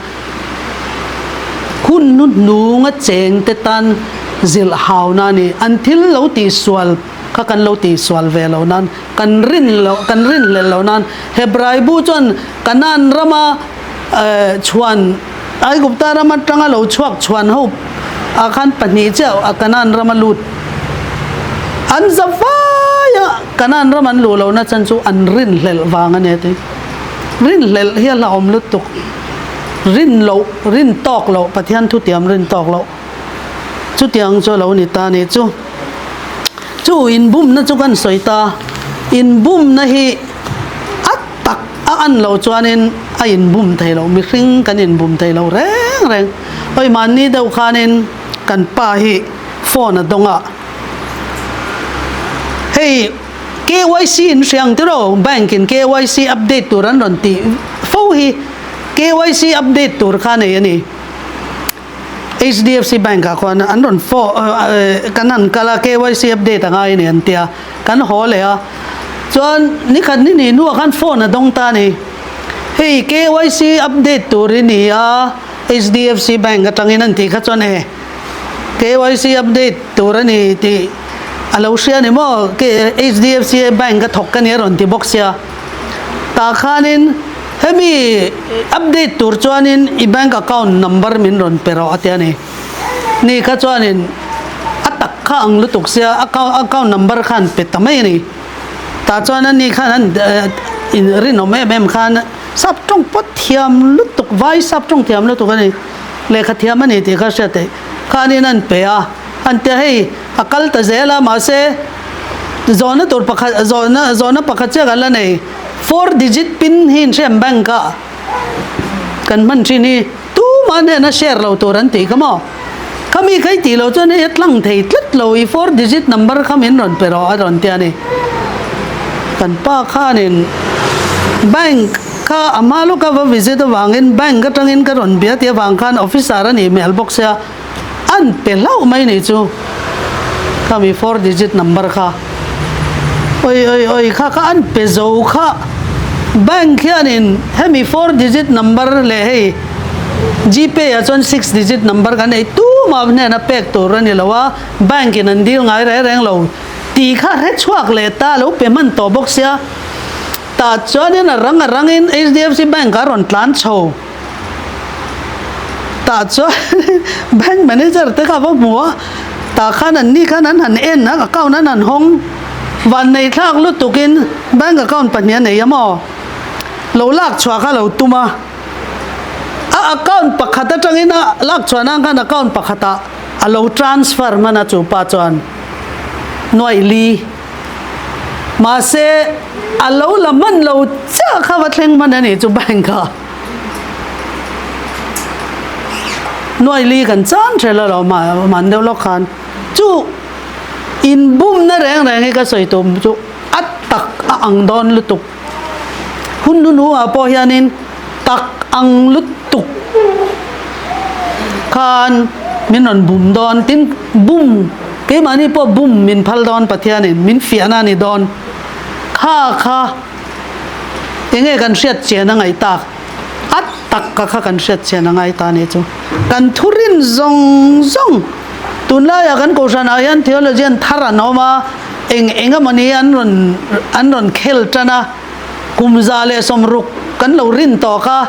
hun hnuhnunga chengte tan zilh hauna a ni. An thil lo tihsual kha kan lo tihsual ve lo nan, kan rin loh, kan rinhlelh lo nan Hebrai bu chuan Kanaan rama chhuan Aigupta ram atanga lo chhuak chhuan ho ah khan pahnih chiah a Kanaan rama lut an za vai a, Kanaan ram an luh lohna chan chu an rinhlelh vang a ni a ti. Rinhlelh hi a hlauhawm lutuk, rin loh, rin tawk loh, Pathian thutiam rin tawk loh chutiang chu a lo ni ta a nih chu. Chu inbumna chu kan sawi ta, inbumna hi a tak a an loh chuanin a inbum thei lo, mihring kan inbum thei lo reng reng. Awi mahni deuh khanin kan pa hi phone a dawng a. Hei KYC in hria ang tiraw bank in KYC update tur an rawn tih fo hi KYC update tur kha nei a ni. HDFC bank ah khuan an rawn fo kan han kal a KYC update a ngai a ni an tia kan haw leh a chuan nikhat ni ni hnuah khan phone a dawng ta a ni. Hei KYC update tur i ni a HDFC bank atangin an tih kha chuan e KYC update tur a ni tih a lo hria ni maw HDFC bank a thawk ka ni a rawn ti bawk sia tah khanin hemi update tur chuanin i bank account number min rawn pe rawh a ti a ni ni kha chuanin a tak kha ang lutuk sia account number khan pe ta mai a ni. Tah chuan ani khan an in rinawm em em khan sap tawng pawt thiam lutuk vai sap tawng thiam lutuk a ni lehkha thiam a ni tih kha hriat theih khanin an pe a an tia hei a kal ta zel a mahse zawhna tur pakhat zawhna zawhna pakhat chiah kan la nei four digit pin hi inhriam bank ah kan hman thin hi Tumah hnena share lo tur an tih kha maw? Khami kha i tih loh chuan hei a tlang thei tlat lo, i four digit number kha min rawn pe rawh a rawn ti a ni. Kan pa khanin bank kha a hma lawka va visit avangin bank atangin ka rawn bia tih avang khan officer a nih hmel bawk sia an pe hlauh mai nih chu khami four digit number kha. Oi oi oi kha kha an pe zo kha bank hianin hemi four digit number leh hei gpay ah chuan six digit number kan nei tumah hnena pek tur a ni lo a bank in an deal ngai reng reng lo tih kha hre chhuak leh ta lo pe hman tawh bawk sia tah chuanin a rang a rangin HDFC bank ah a rawn tlan chho. Tah chuan bank manager te kha va hmu a, tah khan an ni khan an han en a, account an han hawng. Vannei thlak lutukin bank account pahnih a nei a maw? Lo lak chhuah kha lo tum a, a account pakhat atangin a lak chhuah nan khan account pakhatah a lo transfer hman a chu pa chuan nuaih li. Mahse a lo la hman lo chiah kha va thleng hman a nih chu bank ah. Nuai li kan chan hrel a lo man deuh lawk khan chu inbumna reng reng hi ka sawi tum chu a tak a ang dawn lutuk hun hnu ah pawh hianin tak ang lutuk khan min rawn bum dawn tin bum keimahni pawh bum min phal dawn Pathianin min fiahna a ni dawn kha kha. Enge kan hriat chian a ngaih tak? A tak ka kha kan hriat chian a ngai ta nih chu. Kan thurin zawng zawng tunlaiah kan kohhranah hian theologian thar an awm a, eng eng emawni an rawn an rawn khel tan a, kum 160 kan lo rin tawh kha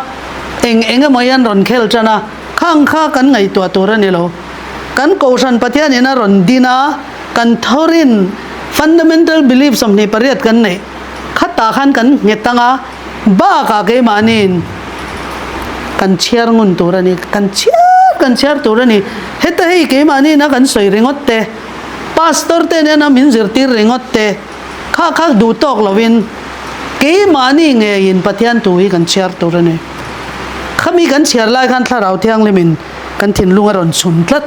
eng eng emaw hi an rawn khel tan a, khang kha kan ngaihtuah tur a ni lo. Kan kohhran Pathianin a rawn din a, kan thurin fundamental belief 28 kan neih. Khatah khan kan nghet ang a, bakah keimahniin kan chhiar ngun tur a ni, kan chhiar kan chhiar tur a ni. Heta hei keimahniin a kan sawi ringawt te, pastor te nena min zirtir ringawt te, kha kha duh tawk lovin keimahni ngeiin Pathian thu hi kan chhiar tur a ni. Khami kan chhiar lai khan Thlarau Thianghlimin kan thinlung a rawn chhun tlat.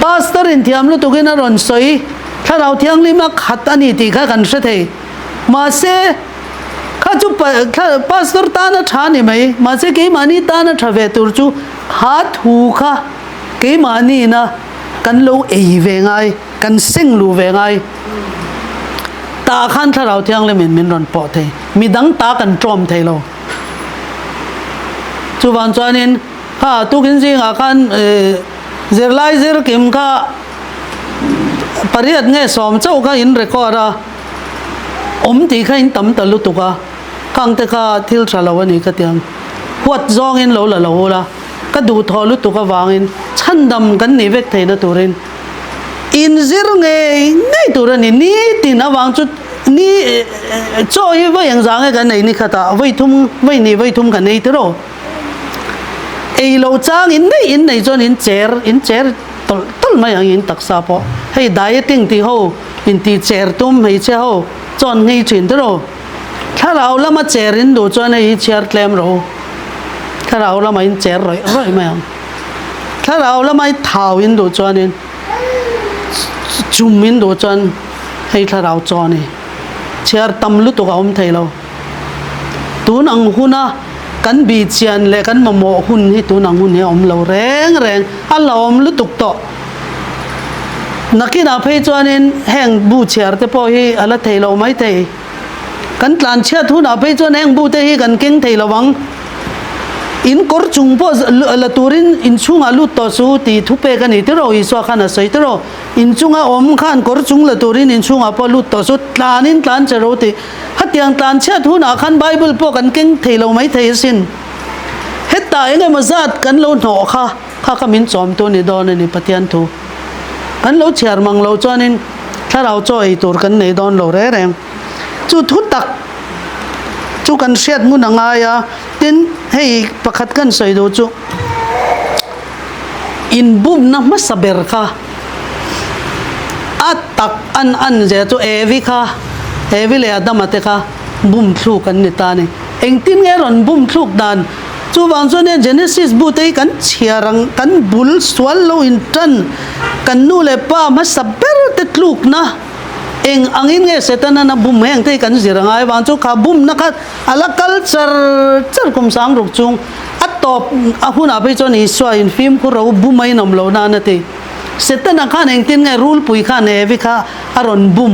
Pastor in thiam lutukin a rawn sawi. Thlarau Thianghlim a khat a ni tih kha kan hre thei. Mahse, kha chu pastor tan a tha ni mai. Mahse, keimahni tan a tha ve tur chu kha thu kha keimahniina kan lo ei ve ngai, kan seng luh ve ngai. Tah khan Thlarau Thianghlimin min rawn pawh thei. Midang ta kan ṭawm thei lo. Chuvang chuanin kha tukin zingah khan zirlai zirkim kha Pariat nge sawm chauh kha in record a, awm tih kha in tam ta lutuk a, khang te kha thil tha lo a ni ka ti ang. Huat zawngin lo la lo ula, ka duhthawh lutuk avangin chhandam kan nih vek theihna turin in zir ngei ngei tur a ni. Nitin avang chu ni chaw hi vawi engzah nge kan ei ni khatah vawi thum vawi hnih vawi thum kan ei tiraw. Ei lo chang in nei in nei chuan in cher in cher tawlh tawlh mai ang in taksa pawh hei dieting tih ho in tih cher tum hmeichhia ho chuan nghei thin te ro thlarau lama cher in duh chuan hei hi chhiar tlem rawh u thlarau lama in cher rawih rawih mai ang thlarau lama i thau in duh chuan in chum in duh chuan. Hei thlarau chaw a ni. Chhiar tam lutuk a awm thei lo. Tun ang huna kan bih chian leh kan mamawh hun hi tun ang hun hi a awm lo reng reng. A hlauhawm lutuk tawh. Nakinah phei chuanin heng bu chhiar te pawh hi a la thei lo maithei. Kan tlan chhiat hunah phei chuan heng bu te hi kan keng thei lo ang. In kawr chung pawh la turin in chhungah lut tawh su tih thu pek a ni tiraw Isua khan a sawi tiraw. In chunga awm khan kawr chung la turin in chhungah pawh lut tawh su tlanin tlan che ro tih. Hetiang tlan chhiat hunah khan Bible pawh kan keng thei lo mai thei asin. Hetah eng emaw zat kan lo hnawh kha kha kha min chawm tu ni dawn a ni Pathian thu. Kan lo chhiar mang lo chuanin thlarau chaw ei tur kan nei dawn lo reng reng. Chu thu tak chu kan hriat ngun a ngai a, tin hei pakhat kan sawi duh chu inbumna hmasa ber kha a tak an an zia chu Evi kha Evi leh Adama te kha bum thluk an ni ta a ni. Engtin nge rawn bum thluk dan? Chuvang chuan hian Genesis bu te hi kan chhiar ang, kan bul sual lo in tan kan nu leh pa hmasa ber te tlukna eng angin nge Setana na bum heng te hi kan zir angai vang chu kha bumna kha a la kal char char kum sang ruk chung a tawp a hunah phei chuan Isua in fimkhur ro bum a inawm lo nan a ti. Setana khan engtin nge rulpui khan Evi kha a rawn bum?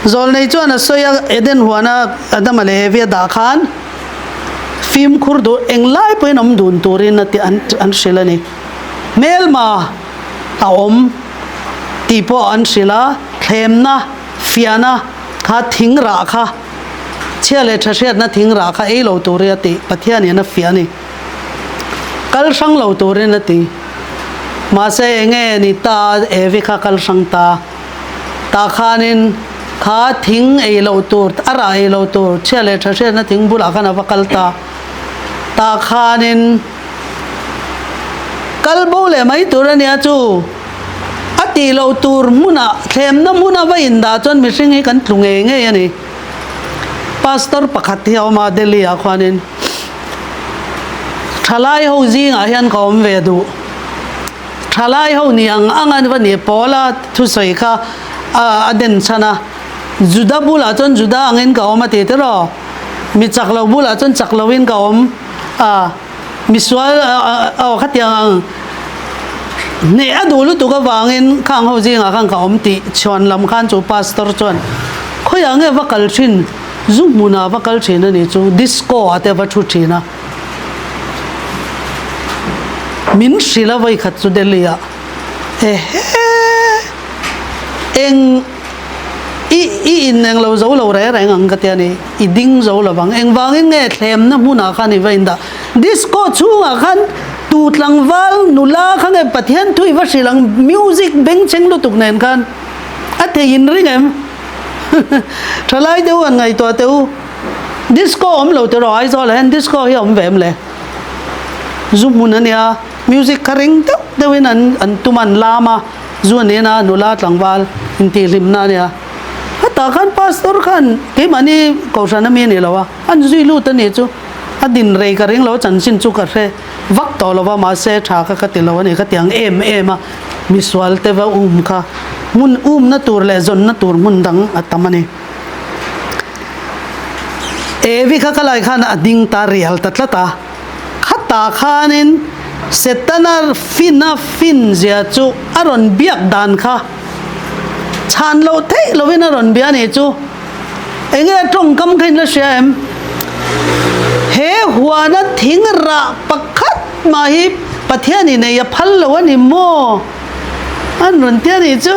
Zawlnei chuan a sawi a, Eden huana Adama leh Evi a dah khan fimkhur duh englai pawhin awm dun turin a ti an an hrilh a ni. Hmelma a awm tih pawh an hrilh a, thlemna, fiahna kha thing rah kha, chhia leh tha hriatna thing rah kha ei lo turin a ti, Pathianin a fiah a ni. Kal hrang lo turin a ti. Mahse enge ni ta Evi kha kal hrang ta. Tah khanin kha thing ei loh tur, a rah ei loh tur, chhia leh tha hriatna thing bulah khan a va kal ta. Tah khanin kal bo leh mai tur a nia chu. A tih loh tur hmunah, thlemna hmuna va indah chuan mihring hi kan tlu ngei ngei a ni. Pastor pakhat hi a awm a Delhi ah khuanin thalai ho zingah hian ka awm ve duh. Thalai ho ni ang ang a va ni Paula thusawi kha a den chhan a, Juda bulah chuan Juda angin ka awm a ti tiraw? Mi chak lo bulah chuan chak loin ka awm a, misual aw khatiang ang hneh a duh lutuk avangin khang ho zingah khan ka awm tih chhuan lam khan chu pastor chuan khawiah nge va kal thin zu hmunah va kal thin a nih chu disco ah te va thu thin a. Min hrilh a vawikhat chu Delhi ah ehe eng i i in eng lo zo lo reng reng ang ka ti a ni i ding zo lo vang engvangin nge thlemna hmunah khan i va indah disco chhungah khan tu tlangval nula kha nge Pathian thu i va hrilh ang music bengchheng lutuk nen khan a thei in ring em thalai deuh an ngaihtuah teh u. Disco awm lo tiraw Aizawl ah hian disco hi a awm ve em le? Zu hmun a nia, music kha ring deuh deuh in an an tum a an lam a, zu an in a nula tlangval intihhlimna a nia. Hetah khan pastor khan keimahni kohhran ami a ni lo a, an zui lut a nih chu a din rei ka ring lo a chanchin chu ka hre vak tawh lo va mahse tha kha ka ti lo a ni ka ti ang em em a, misual te va um kha hmun umna tur leh zawnna tur hmun dang a tam a ni. Evi kha ka lai khan a ding ta rial ta tlat a, khatah khanin Setana fin a fin zia chu a rawn biak dan kha chhan loh theih lovin a rawn bia a nih chu. Enge a tawngkam kha in la hria em? He huana thing rah pakhat mah hi Pathian in ei a phal lo a ni maw? An rawn ti a nih chu.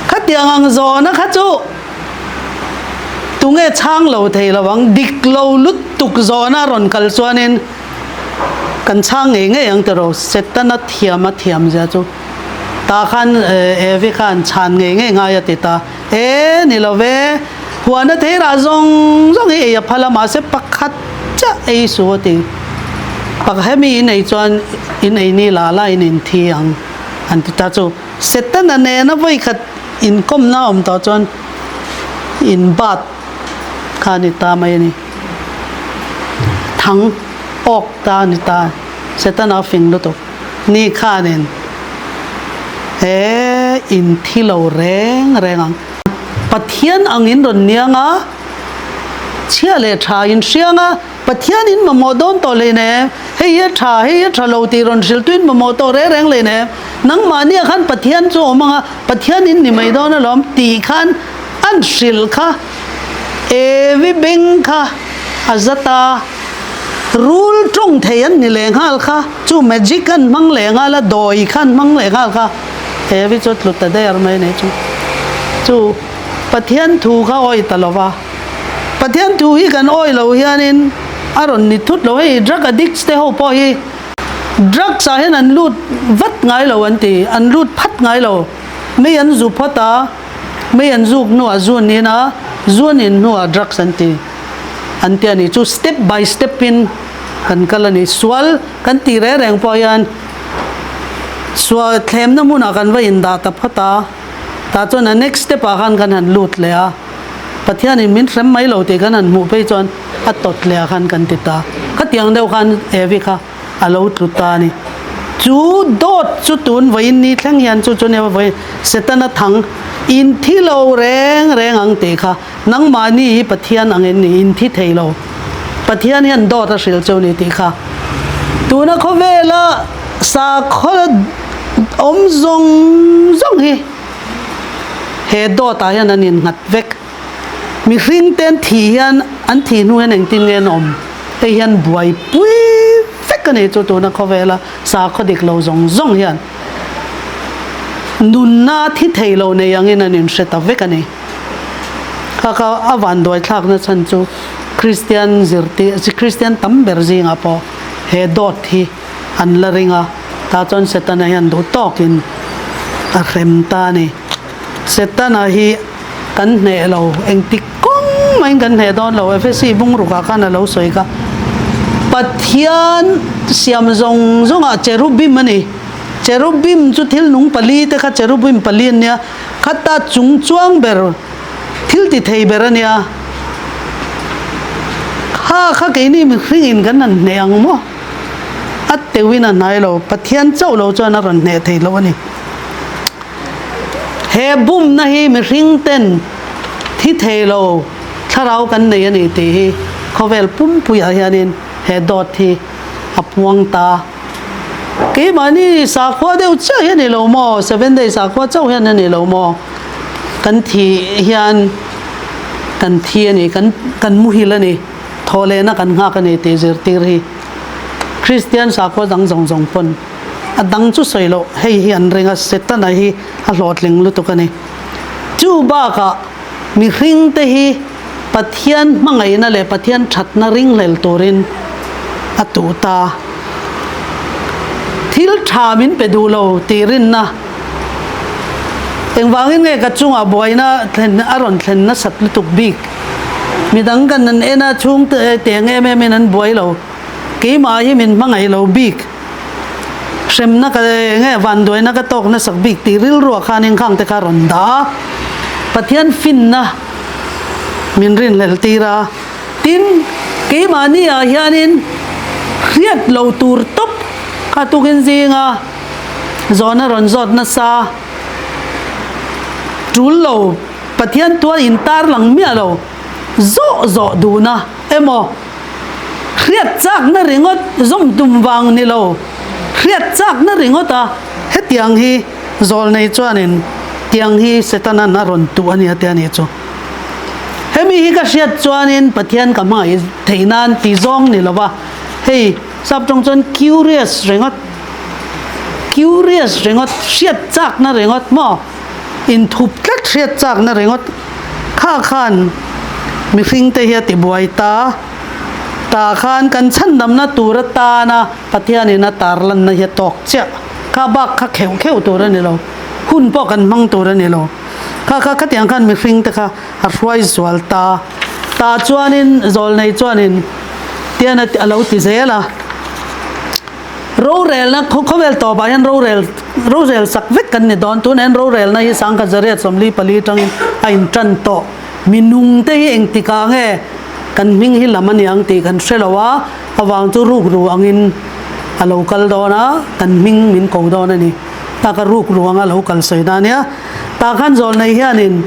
Khatiang ang zawhna kha chu tunge chhang lo thei lo ang, dik lo lutuk zawhna a rawn kal chuanin kan chhang ngei ngei ang tiraw, Setana thiam a thiam zia chu tah khan Evi khan chhan ngei ngei ngai a ti ta, E ni lo ve, huana theirah zawng zawng hi ei a phal a mahse pakhat chiah ei su a ti, pak hemi in ei chuan in ei ni la la in inthi ang an ti ta chu. Setana nena vawikhat inkawmna awm tawh chuan inbat kha a ni ta mai a ni. Thang awk ta a ni ta. Setana a fing lutuk. Ni khanin he in thi lo reng reng ang. Pathian ang in rawn niang a, chhia leh tha in hriang a, Pathian in mamawh dawn tawh hlei nem, hei hi a tha, hei hi a tha lo tih rawn hrilh tu in mamawh tawh reng reng hlei nem, nangmahnia khan Pathian chu awm ang a, Pathian in ni mai dawn alawm tih khan an hrilh kha Evi beng kha a zat a, rul tawng thei an ni leh nghal kha, chu magic an hmang leh nghal a, dawi kha an hmang leh nghal kha, Evi chu a tlu ta der mai a ni chu. Chu Pathian thu kha awi ta lo va, Pathian thu hi kan awi lo hianin a rawn ni thut lo, hei drug addicts te ho pawh hi drugs ah hian an lut vat ngai lo an ti, an lut phat ngai lo, mei an zu phawt a, mei an zuk hnuah zu an in a, zu an in hnuah drugs an ti an ti a ni, chu step by step in kan kal a ni, sual kan tih reng reng pawh hian sual thlemna hmunah kan va indah ta phawt a. Tah chuan a next step ah khan kan han lut leh a, Pathianin min hrem mai lo tih kan han hmuh phei chuan a tawt leh ah khan kan ti ta. Khatiang deuh khan Evi kha a lo tlu ta a ni. Chu dawt chu tun vawiin ni thleng hian chu chu nia vawiin Setana thang in thi lo reng reng ang tih kha nangmahni hi Pathian ang in ni in thi thei lo. Pathian hian dawt a hrilh chu ni tih kha tuna khawvela sakhaw awm zawng zawng hi he dawt ah hian an innghat vek. Mihring te an thih hian an thih hnu hian engtin nge an awm hei hian buaipui vek a ni chu tuna khawvela sakhaw dik lo zawng zawng hian nunna thi thei lo nei angin an inhre ta vek a ni. Kha kha a vanduai thlakna chhan chu Kristian zirtir Kristian tam ber zingah pawh he dawt hi an la ring a, tah chuan Setana hian duh tawkin a hrem ta a ni. Setana hi kan hneh lo, engtik kawng mahin kan hneh dawn lo, Efesi bungrukah khan a lo sawi kha. Pathian siam zawng zawngah cherubim a ni. Cherubim chu thil nung pali te kha cherubim pali an nia, khata chung chuang ber thil ti thei ber a nia. Kha kha keini mihring in kan han hneh ang maw? A teuhin a hnai lo, Pathian chauh lo chuan a rawn hneh thei lo a ni. He bumna hi mihring ten thi thei lo thlarau kan nei a ni tih hi khawvel pumpuiah hianin he dawt hi a puang ta. Keimahni sakhua deuh chiah hi a ni lo maw? Seven day sakhua chauh hian a ni lo maw? Kan thih hian kan thi a ni, kan kan muhil a ni, thawhlehna kan nghak a ni tih zirtir hi Kristian sakhua dang zawng zawng pawn a dang chu sawi loh hei hi an ring a, Setana hi a hlawhtling lutuk a ni. Chu bakah mihringte hi Pathian hmangaihna leh Pathian thatna ringhlel turin a tuh ta. Thil tha min pe duh lo tih rinna engvangin nge ka chungah buaina thlen a rawn thlen nasat lutuk bik? Midang kan an en a, chhungte teng em em in an buai lo. Keimah hi min hmangaih lo bik. Hremna ka nge vanduaina ka tawk nasak bik tih rilruah khan inkhang te kha rawn dah a. Pathian finna min rinhlelh tir a. Tin, keimahni ah hianin hriat lo tur tawp kha tukin zinga zawhna rawn zawt nasa tul lo Pathian tual in tarlang miah lo zawh zawh duhna emaw hriat chakna ringawt zawm tum vang ni lo hriat chakna ringawt a hetiang hi zawlnei chuanin tiang hi Setana'n a rawn tuh a nia te a nih chu. Hemi hi ka hriat chuanin Pathian ka hmangaih theih nan ti zawng ni lova, hei sap tawng chuan curious ringawt, curious ringawt, hriat chakna ringawt maw, inthup tlat hriat chakna ringawt kha khan mihring te hi a ti buai ta, tah khan kan chhandamna tur atana Pathianin a tarlanna hi a tawk chiah, kha bak kha kheuh kheuh tur a ni lo, hun pawh kan hmang tur a ni lo. Kha kha khatiang khan mihring te kha a hruai zual ta. Tah chuanin zawlnei chuanin tian a lo ti zel a. Rorelna khawvel tawpah hian rorel rorel sak vek kan ni dawn. Tunah hian rorelna hi sangkhat zariat 44 atangin a intan tawh. Minung te hi engtikah nge kan hming hi lam a ni ang tih kan hre lo a, avang chu rukru angin a lo kal dawn a, kan hming min ko dawn a ni. Taka ruk ruang a lo kal sawi na nia. Tah khan zawlnei hianin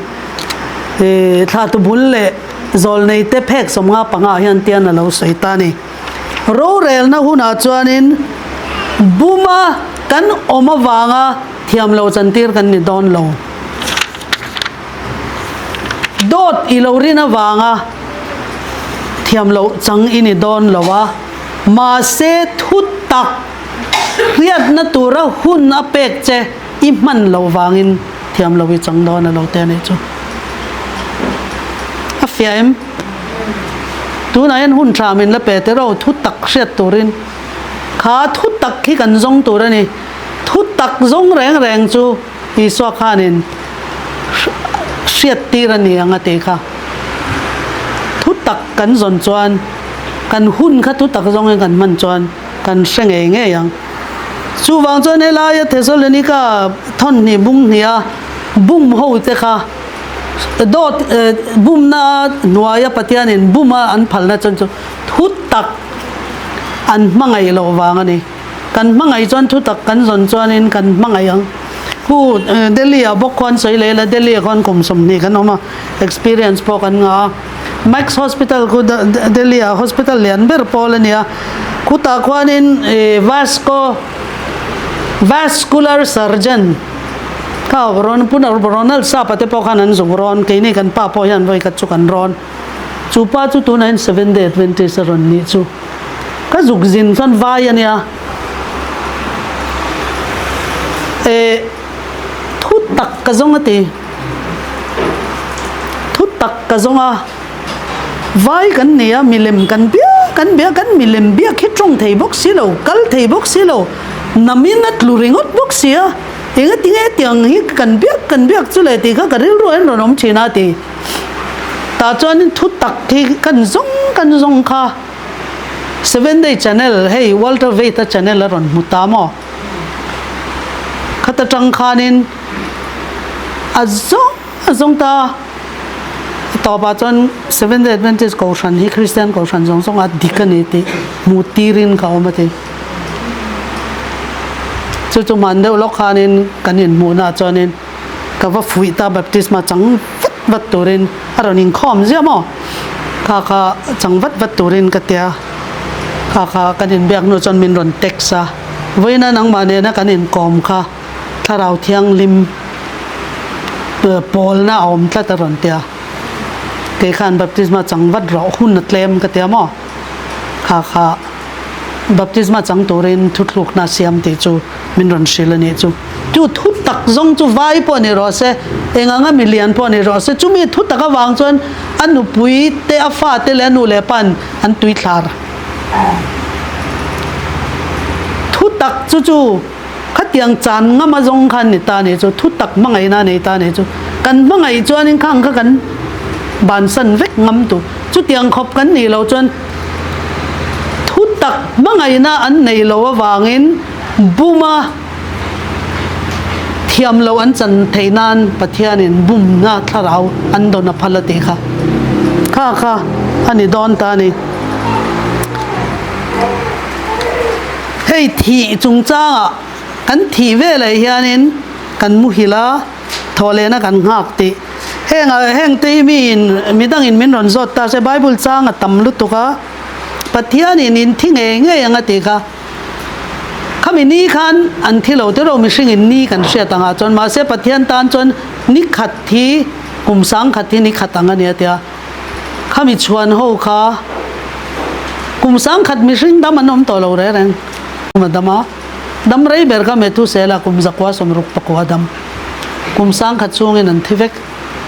Thlatu bul leh zawlneite phek 55 ah hian tian a lo sawi ta a ni. Rorelna hunah chuanin buma kan awm avanga thiam lo chantir kan ni dawn lo. Dawt i lo rin avanga thiam loh chang i ni dawn lo a, mahse thutak hriatna tura hun a pek che i hman loh vangin thiam lo i chang dawn a lo te a nih chu. A fiah em? Tunah hian hun tha min la pe te ro thutak hriat turin kha thutak hi kan zawng tur a ni. Thutak zawng reng reng chu Isua khanin hriat tir a ni ang a ti kha. Thutak kan zawn chuan kan hun kha thutak zawngin kan hman chuan kan hre ngei ngei ang. Chuvang chuan helaia Thesalonika thawnhnih bung hniha bum ho te kha dawt bumna hnuaia Pathianin buma an phalna chuan chu thutak an hmangaih loh vang a ni. Kan hmangaih chuan thutak kan zawn chuanin kan hmangaih ang. Khu Delhi ah bawk khuan sawi leh ila Delhi ah khuan kum 20 kan awm a, experience pawh kan ngah a. Max Hospital khu Delhi ah hospital lian ber pawl a nia. Khutah khuanin Vasco Vascular Surgeon kha rawn Pu Ronald Sapa te pawh khan an zuk rawn, keini kan pa pawh hian vawi khat chu kan rawn. Chu pa chu tunah hian Seventh Day Adventist a rawn nih chu. Ka zuk zin chuan vai a nia. E thu tak ka zawng a ti. Thu tak ka zawng a. Vai kan ni a, milem kan bia kan bia kan milem biak hi tawng thei bawk si lo, kal thei bawk si lo, namin a tlu ringawt bawk si a. Engatinge tiang hi kan biak kan biak chu le tih kha ka rilru ah hian rawn awm thin a ti. Tah chuanin thu tak hi kan zawng kan zawng kha Seven Day Channel hei Walter Veith-a channel a rawn hmu ta maw? Khata tang khanin a zawng a zawng ta a tawpah chuan Seven Day Adventist Kohhran hi Kristian Kohhran zawng zawng a dik a ni tih hmuh tirin ka awm a ti. Chu chu hman deuh lawk khanin kan inhmuhnaah chuanin Ka va fuih ta baptisma chang vat vat turin a rawn inkhawm ziah maw? Kha kha chang vat vat turin ka tia. Kha kha kan inbiak hnu chuan min rawn text a, vawiina nangmah nena kan inkawm kha thlarau thianghlim pawlna a awm tlat a rawn tia. Kei khan baptisma chang vat rawh hun a tlem ka tia maw? Kha kha baptisma chang turin thuthlukna siam tih chu min rawn hrilh a nih chu. Chu thu tak zawng chu vai pawh ni rawh se, eng anga milian pawh ni rawh se, chumi thu tak avang chuan a nupui te, a fa te leh a nu leh pa an an tui thlar. Thu tak chu chu khatiang chan ngam a zawng khan ni ta nih chu, thu tak hmangaihna a nei ta nih chu. Kan hmangaih chuanin khang kha kan bansan vek ngam tu. Chutiang khawp kan nih loh chuan thu tak hmangaihna an neih loh avangin buma thiam loh an chan theih nan Pathianin bumna thlarau an dawn a phal a tih kha kha kha a ni dawn ta a ni. Hei thih chungchangah kan thih veleh hianin kan muhil a. Thawhlehna kan nghak tih. Heng ah heng te hi mi in midang in min rawn zawt ta se Bible chang a tam lutuk a, Pathian in in thi ngei ngei ang a tih kha. Khami ni khan an thi lo tiraw mihring in ni kan hriat ang ah chuan mahse Pathian tan chuan ni khat hi kum sang khat hi ni khat ang a nia tia. Khami chhuan ho kha kum sang khat mihring dam an awm tawh lo reng reng. Kum a dam a. Dam rei ber kha Methusela kum 169 dam. Kum 10,000 chungin an thi vek.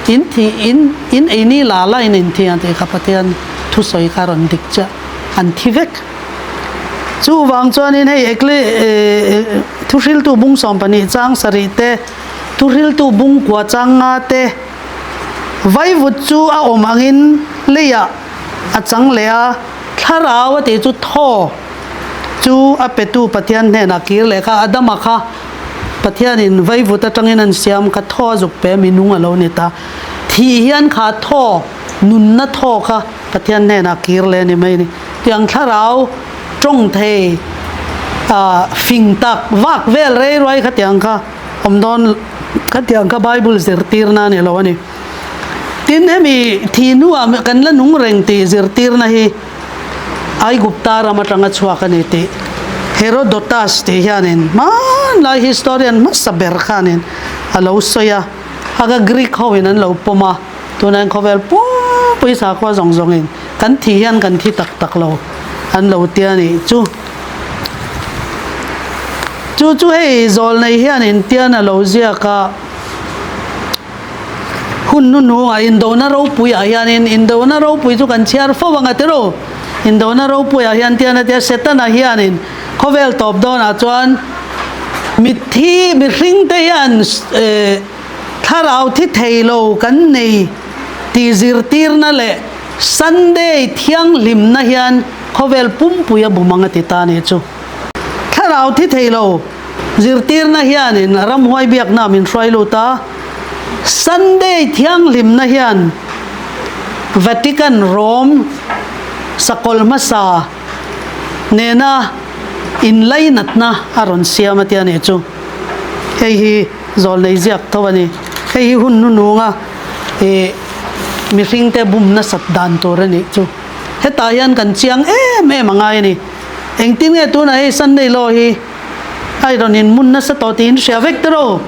In thi in in ei ni la la in in thi an tih kha Pathian thusawi kha rawn dik chiah. An thi vek. Chuvang chuanin hei Ekle thuhriltu bung 12 chang sarih te, thuhriltu bung kua chang nga te, vaivut chu a awm angin leiah a chang leh a, thlarau a tih chu thaw. Chu a petu Pathian hnenah kir leh kha Adama kha Pathianin vaivut atangin an siam kha thaw a zuk pe minung a lo ni ta. Thih hian kha thaw, nunna thaw kha Pathian hnenah kir leh a ni mai a ni. Tiang thlarau tawng thei ah fing tak vak vel rei ruai kha tiang kha awm dawn kha tiang kha Bible zirtirna a ni lo a ni. Tin, hemi thih hnuah kan la nung reng tih zirtirna hi Aigupta ram atanga chhuak a ni tih Herodotus tih hianin hmanlai historian hmasa ber khanin a lo sawi a, haka Greek hoin an lo pawm a, tunah hian khawvel pumpui sakhua zawng zawngin kan thih hian kan thi tak tak lo an lo tia nih chu. Chu chu hei zawlnei hianin tian a lo ziak a. Hun hnuhnungah indona ropuiah hianin indona ropui chu kan chhiar fo ang a ti ro. Indona ropuiah hian tian a tia Setana hianin khawvel tawp dawnah chuan mitthi mihringte hian thlarau thi thei lo kan nei tih zirtirna leh Sunday thianghlimna hian khawvel pumpui a bum ang a ti ta nih chu. Thlarau thi thei lo zirtirna hianin ramhuai biakna min hruai lut a, Sunday thianghlimna hian Vatican Rome sakawlh hmasa nena inlainatna a rawn siam a tia nih chu. Hei hi zawlnei ziak tho a ni. Hei hi hun hnununga ih mihringte bum nasat dan tur a nih chu. Hetah hian kan chiang em em a ngai a ni. Engtin nge tunah hei Sunday law hi a rawn inmun nasa tawh tih in hria vek te ro?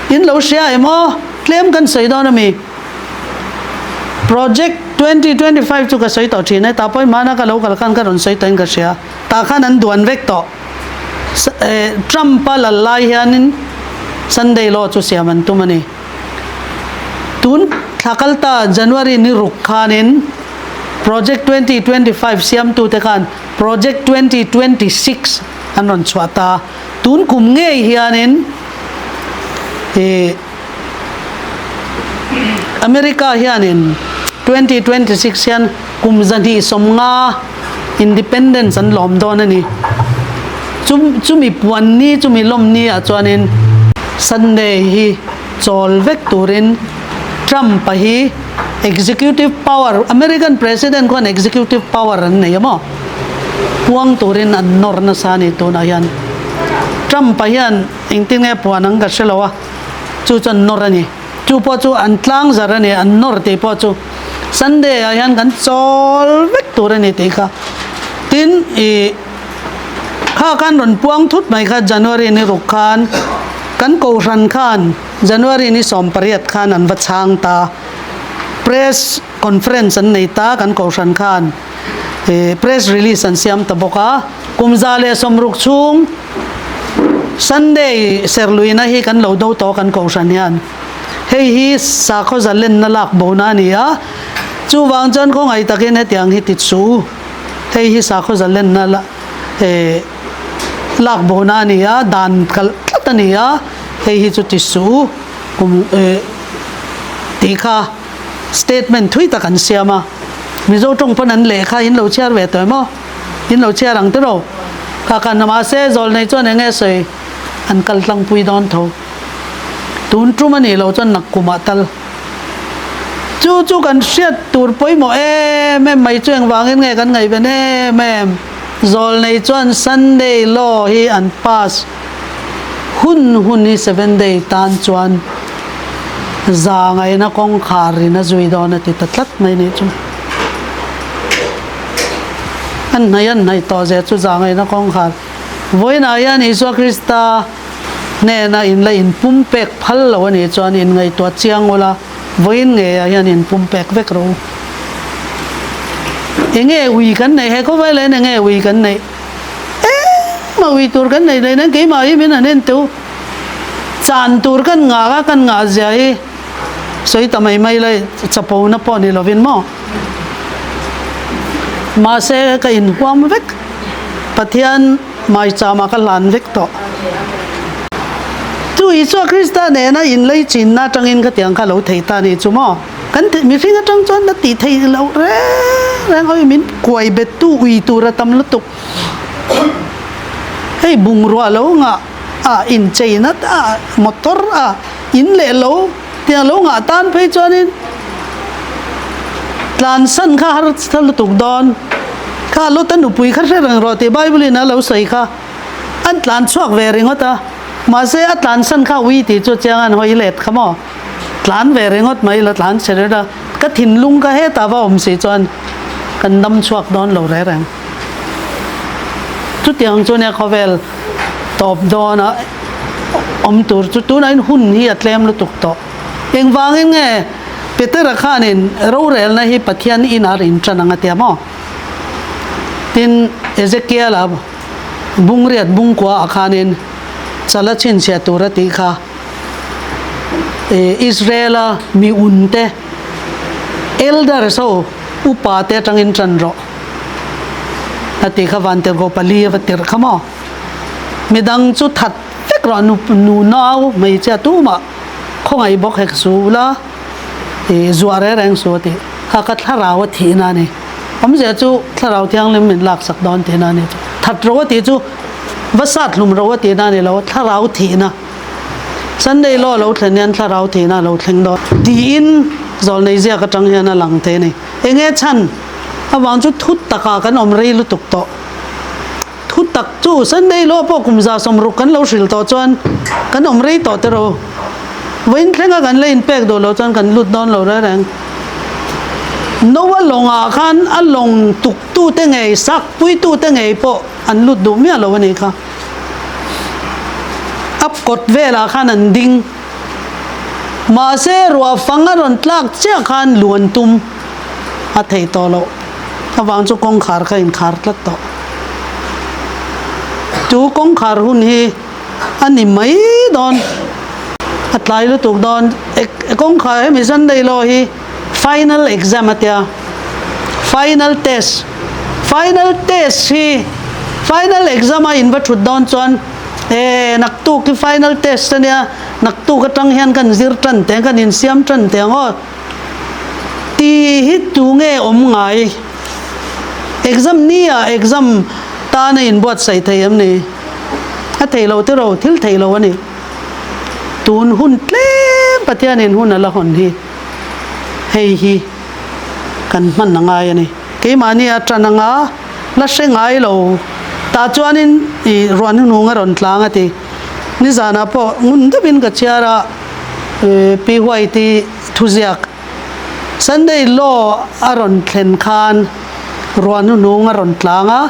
In lo hria em aw? Tlem kan sawi dawn a mi? Project 2025 chu ka sawi tawh thin e, tah pawhin hmana ka lo kal khan ka rawn sawi tawhin ka hria. Tah khan an duan vek tawh. Trump-a lal lai hianin Sunday law chu siam an tum a ni. Tun thla kal ta January ni ruk khanin Project 2025 siamtute khan Project 2026 an rawn chhuah ta. Tun kum ngei hianin ih America hianin 2026 hian kum 250 Independence an lawm dawn a ni. Chu chumi puan ni chumi lawm ni ah chuanin Sunday hi chawl vek turin Trump-a hi Executive power, American President khuan executive power an nei a maw? Puang turin an nawr nasa a ni tunah hian. Trump-a hian engtin nge puan ang ka hre lo a, chu chu an nawr a ni. Chu pawh chu an tlang zar a ni, an nawr tih pawh chu Sunday ah hian kan chawl vek tur a ni tih kha. Tin, ih kha khan rawn puang thut mai kha January ni ruk khan kan kohhran khan January ni 18 khan an va chhang ta. Press conference an nei ta kan kohhran khan ih press release an siam ta bawk a. Kum 160 chhung Sunday serhluihna hi kan lo do tawh kan kohhran hian. Hei hi sakhaw zalenna lak bona a ni a, chuvang chuan khawngaih takin hetiang hi ti chu hei hi sakhaw zalenna la eh lak bona a ni a, dan kalh tlat a ni a, hei hi chu ti suh kum eh tih kha statement thui tak an siam a. Mizo tawng pawn an lehkha in lo chhiar ve tawh em aw? In lo chhiar ang tiraw? Kha khan mahse zawlnei chuan eng nge sawi an kal tlangpui dawn tho. Tun tum a nih loh chuan nakkumah tal. Chu chu kan hriat tur pawimawh em em mai chu engvangin nge kan ngaihven em em? Zawlnei chuan Sunday law hi an pass hun hun hi seven day tan chuan za ngaihna kawngkhar in a zui dawn a ti ta tlat mai nih chu. An hnaih an hnaih tawh zia chu za ngaihna kawngkhar. Vawiinah hian Isua Krista hnena in la inpumpek phal lo a nih chuan inngaihtuah chiang ula, vawiin ngeiah hian inpumpek vek rawh u. Enge ui kan neih he khawvel hian enge ui kan neih? Engmah ui tur kan neih hleinem keimah hi min han en teh u. Chan tur kan ngah a, kan ngah zia hi sawi ta mai mai la chapona pawh ni lovin maw? Mahse ka inhuam vek. Pathian maichama ka hlan vek tawh. Chu Isua Krista nena inlei chinna atangin ka tiang kha lo thei ta ni chu maw? Kan mihring atang chuan na tih theih loh reng reng hawi min kuai bettu ui tur a tam lutuk. Hei bungrua lo ngah a incheina a motor a in leh lo tiang lo ngah tan phei chuanin tlansan kha harsa lutuk dawn. Kha Lota nupui kha hre reng rawh tih Bible in a lo sawi kha an tlan chhuak ve ringawt a, mahse a tlansan kha ui tih chu chiang an hawi let kha maw? Tlan ve ringawt mai la tlan chhe ringawt a, ka thinlung ka hetah va awm si chuan kan dam chhuak dawn lo reng reng. Chutiang chu nia khawvel tawp dawn a awm tur chu tunah in hun hi a tlem lutuk tawh. Engvangin nge Petera khanin rorelna hi Pathian inah rin tan ang a tia maw? Tin, Ezekiel-a bungriat bungkua ah khanin chala chhinchhiah tur a tih kha Israel-a mi unte, elders ho, upa te atangin tan rawh a tih kha Vantirhkoh pali a va tirh kha maw? Midang chu that vek rawh nu nu nau hmeichhia tumah khawngaih bawk hek su la ih zuah reng reng su a tih kha ka thlarau a thihna a ni. Awmzia chu thlarau thianghlim min laksak dawn tihna a ni chu. That ro a tih chu va sat hlum ro a tihna a ni lo, thlarau thihna. Sunday law lo thlen hian thlarau thihna a lo thleng dawn tiin zawlnei ziak atang hian a lang thei a ni. Enge chhan avang chu thu takah kan awm rei lutuk tawh. Thu tak chu Sunday law pawh kum 160 kan lo hrilh tawh chuan kan awm rei tawh tiraw. Vawiin thlenga kan la inpek duh loh chuan kan lut dawn lo reng reng. Noah lawngah khan a lawng tuktute ngei, sakpuitute ngei pawh an lut duh miah lo a nih kha. A kawt velah khan an ding. Mahse ruah fang a rawn tlak chiah khan luan tum a theih tawh loh avang chu kawngkhar kha inkhar tlat tawh. Chu kawngkhar hun hi a ni mai dawn, a tlai lutuk dawn. Kawngkhar hemi Sunday law hi final exam a tia, final test. Final test hi final exam a in va thut dawn chuan e naktuk hi final test a nia, naktuk atang hian kan zir tan teh ang, kan insiam tan teh ang aw tih hi tu nge awm ngai? Exam ni ah exam tan a inbuatsaih thei em ni? A thei lo tiraw, thil thei lo a ni. Tun hun tlem Pathianin hun a la hawn hi hei hi kan hman a ngai a ni. Keimahni a tan anga la hre ngai lo tah chuanin i ruah hnuhnung a rawn tlang a ti. Nizanah pawh ngun deuhin ka chhiar a, Pi White-i thuziak Sunday Law a rawn thlen khan ruah hnuhnung a rawn tlang a,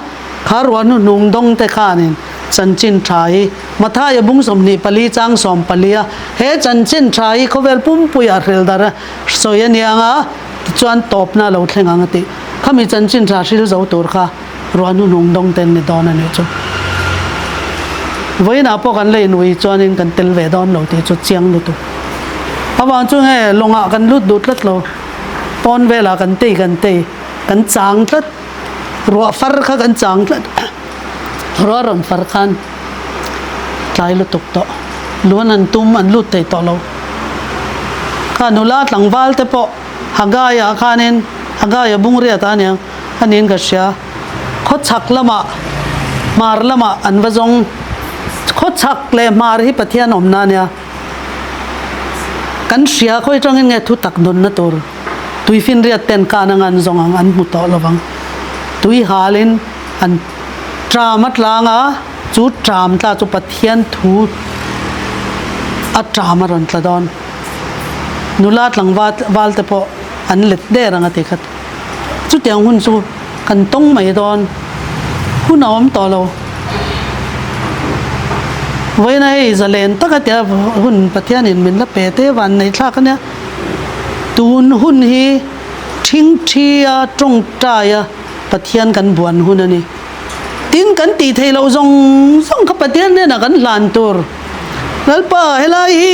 kha ruah hnuhnung dawng te khanin chanchin tha hi Mathaia bung 24 chang 14 a he chanchin tha hi khawvel pumpuiah hril dar a sawi a niang a tichuan tawpna a lo thleng ang a tih. Khami chanchin tha hril zo tur kha ruah hnuhnung dawng ten ni dawn a nih chu. Vawiinah pawh kan la inui chuanin kan tel ve dawn lo tih chu chiang lutuk. Avang chu nge lawngah kan lut duh tlat lo, pawn velah kan tei kan tei, kan chang tlat, ruah far kha kan chang tlat, ruah rawn far khan tlai lutuk tawh, luan an tum an lut thei tawh lo. Kha nula tlangval te pawh Haggai-ah khanin, Haggai-a bungriat a aniang, a niin ka hria. Khawchhak lamah, hmar lamah an va zawng. Khawchhak leh hmar hi Pathian awmna a nia. Kan hria khawi tangin nge thu tak dawnna tur tuifinriat ten kan anga an zawng ang, an hmu tawh lovang. Tui halin an ṭam a tlang a, chu ṭam tla chu Pathian thu a ṭam a rawn tla dawn. Nula tlangval val te pawh an let der ang a ti khat. Chutiang hun chu kan tawng mai dawn. Hun a awm tawh lo. Vawiina hei zalen taka tia hun Pathianin min la pe te van nei thlak a nia. Tun hun hi thingthia tawngtaia Pathian kan buan hun a ni. Tin kan tih theih loh zawng zawng kha Pathian hnenah kan hlan tur. Lalpa helai hi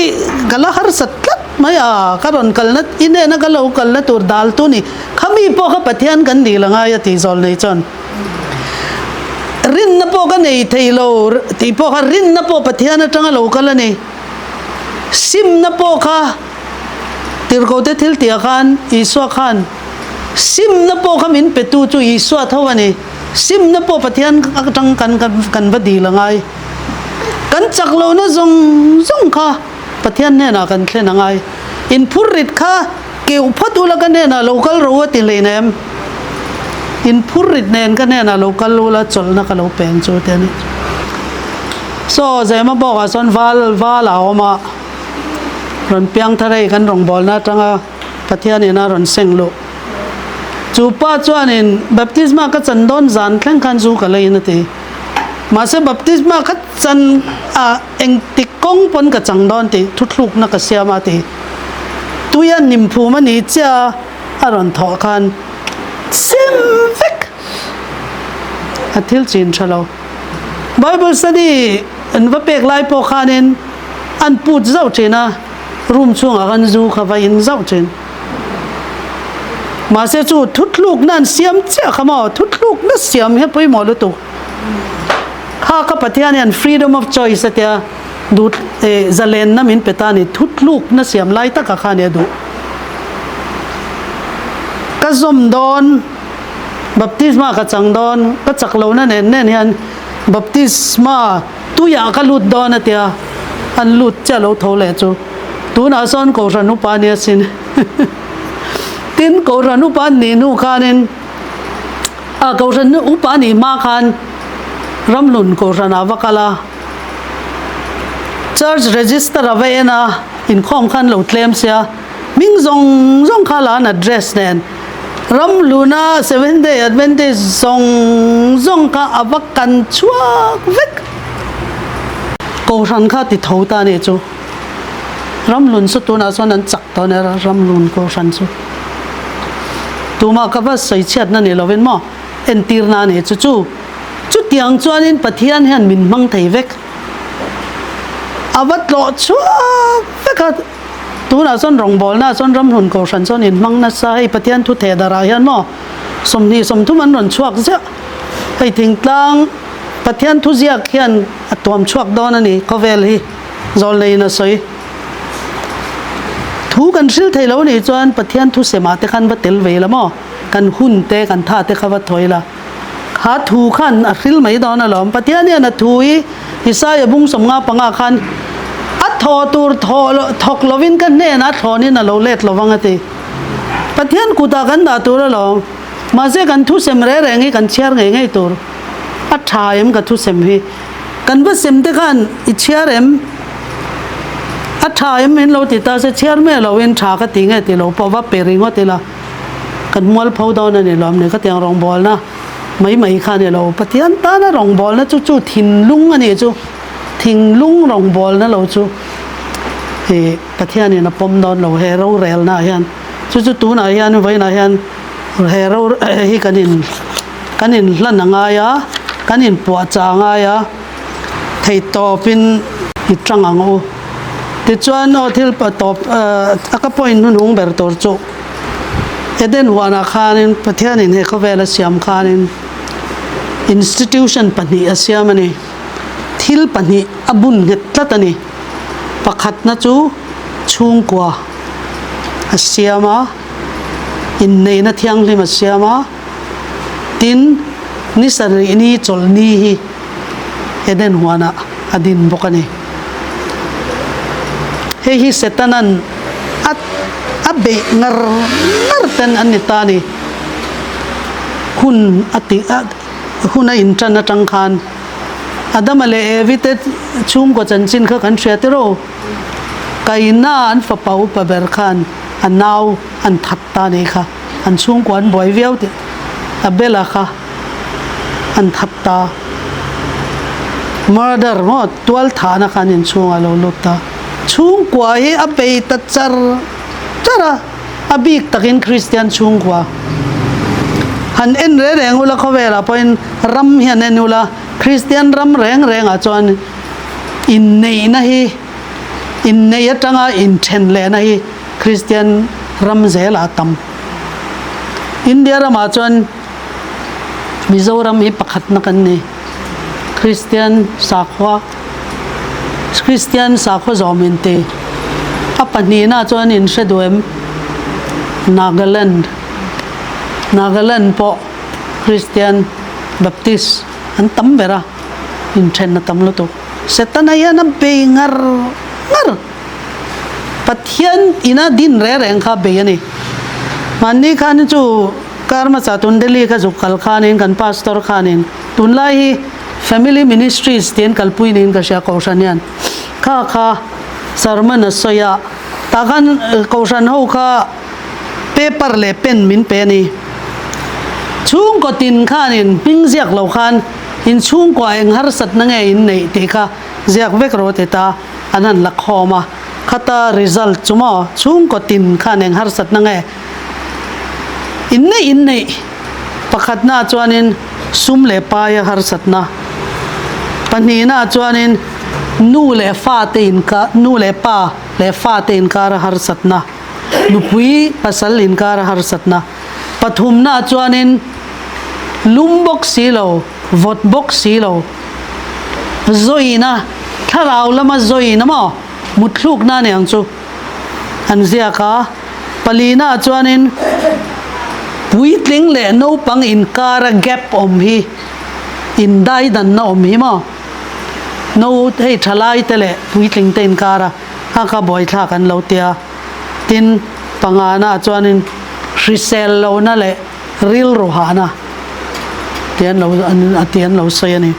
ka la harsat tlat mai a, ka rawn kalna i hnena ka lo kalna tur dal tu ni. Khami pawh kha Pathian kan dil a ngai a tih zawl nei chuan rinna pawh ka nei thei lo tih pawh kha rinna pawh Pathian atanga lo kal a ni. Simna pawh kha Tirhkohte thil tihah khan Isua khan simna pawh kha min petu chu Isua tho a ni. Simna pawh Pathian atang kan kan va dil a ngai. Kan chak lohna zawng zawng kha Pathian hnenah kan thlen a ngai. Inphur rit kha keuh phawt ula ka hnenah lo kal ro a ti hlein em? Inphur rit nen ka hnenah lo kal ula chawlhna ka lo peng chu ti a ni. Saw Zema bawkah chuan val val a awm a. Rawn piang thar hei kan rawngbawlna atanga Pathianin a rawn seng luh. Chu pa chuanin baptisma ka chan dawn zan thleng khan zu ka leiin a ti. Mahse baptisma ka chan a engtik kawng pawn ka chang dawn tih thuthlukna ka siam a ti. Tuia nimphum a ni chiah a rawn thawh khan sim vek a thil chin tha lo. Bible study an va pek lai pawh khanin an put zauh thin a, room chhungah khan zu kha va in zauh thin. Mahse chu thuthlukna an siam chiah kha maw, thuthlukna siam hi a pawimawh lutuk. Kha ka Pathian hian freedom of choice a tia duh eh zalenna min pe ta a ni, thuthlukna siam lai takah khan a duh. Ka zawm dawn. Baptisma ka chang dawn, ka chak lohna nen nen hian baptisma tuiah ka lut dawn a tia, an lut chiah lo tho leh chu. Tunah sawn Kohhran upa a ni asin. Tin, Kohhran upa an nih hnu khanin, ah Kohhran upa a nih hma khan Ramhlun Kohhran ah va kal a, Church register a va en a, inkhawm khan lo tlem sia, Hming zawng zawng kha la an address nen Ramhluna Seventh Day Adventist zawng zawng kha a va kan chhuak vek. Kohhran kha ti tho ta nih chu. Ramhlun chu tunah chuan an chak tawh nia Ramhlun Kohhran chu. Tumah ka va sawi chhiatna ni lovin maw entirna a nih chu chu. Chutiang chuanin Pathian hian min hmang thei vek. A va tlawh chhuak vek a. Tunah chuan rawngbawlnaah chuan ramhlun kohhran chuan inhmang nasa hei Pathian thu theh darah hian maw 20 30 an rawn chhuak ziah. Hei thingtlang Pathian thu ziak hian a tuam chhuak dawn a ni khawvel hi zawl neiin a sawi. Thu kan hril thei lo nih chuan Pathian thu semah te khan va tel ve ila maw kan hun te kan tha te kha va thawi ila. Kha thu khan a hril mai dawn alawm. Pathian hian a thu hi Isaia bung 55 khan a thaw tur thaw thawk lovin ka hnenah thlawnin a lo let lovang a ti. Pathian kutah kan dah tur alawm. Mahse kan thusem reng reng hi kan chhiar ngei ngei tur. A tha em ka thusem hi. Kan va sem te khan i chhiar em? A tha em min lo ti ta se chhiar mai lovin tha ka ti nge ti lo pawh va pe ringawt ila. Kan mualpho dawn a ni lo amni khatiang rawngbawlna mai mai kha a ni lo. Pathian tana rawngbawlna chu chu thinlung a nih chu thinlung rawngbawlna lo chu ih Pathianin a pawm dawn lo he rorelna ah hian chu chu tunah hian vawiinah hian he ro hi kan in kan inhlan a ngai a kan inpuahchah a ngai a theihtawpin i tang ang u. Tichuan aw thil tawp a ka point hnuhnung ber tur chu. Eden huanah khanin Pathianin he khawvel a siam khanin institution pahnih a siam a ni. Thil pahnih a bun nghet tlat a ni. Pakhatna chu chhungkua a siam a, inneihna thianghlim a siam a, tin ni sarih ni chawlhni hi Eden huanah a din bawk a ni. Hei hi Setanan a a beih ngar ngar ten an ni ta a ni. Hun a tih a hun a intan atang khan Adama leh Evi te chhungkaw chanchin kha kan hria tiraw? Kaina an fapa upa ber khan a nau an that ta nih kha. An chhungkua an buai viau tih Abela kha an that ta. Murder maw tual thahna kha an inchhungah a lo lut ta. Chhungkua hi a bei ta char char a, a bik takin Kristian chhungkua. Han en reng reng ula khawvelah pawhin ram hi an en ula, Kristian ram reng rengah chuan inneihna hi, inneih atanga inthen lehna hi Kristian ram zelah a tam. India ramah chuan Mizoram hi pakhatna kan ni. Kristian sakhua Kristian sakhua zawm in ti. A pahnihna chuan in hre duh em? Nagaland Nagaland pawh Kristian Baptist an tam ber a, inthen a tam lutuk. Setana hian a bei ngar ngar. Pathian ina din reng reng kha bei a ni. Hmanni khan chu Karma cha tun Delhi kha zuk kal khanin kan pastor khanin tunlai hi Family Ministries tiin kalpui niin ka hria Kohhran hian kha kha sermon a sawi a. Tah khan Kohhran ho kha paper leh pen min pe a ni. Chhungkaw tin khanin hming ziak lo khan in chhungkua eng harsatna nge in neih tih kha ziak vek rawh ti ta an han la khawm a. Khata result chu maw chhungkaw tin khan eng harsatna nge in neih in neih pakhatna chuanin sum leh paia harsatna pahnihna chuanin nu leh fate inka nu leh pa leh fate inkara harsatna nupui pasal inkara harsatna pathumna chuanin lum bawk si lo vawt bawk si lo zawina thlarau lama zawina maw mutthlukna a ni ang chu an ziak a. Palina chuanin puitling leh naupang inkara gap awm hi indaidanna awm hi maw no hei thalai te leh puitling te inkara a kha buaithlak an lo tia tin pangana chuanin hrisel lohna leh rilru hahna ti an lo ti an lo sawi a ni.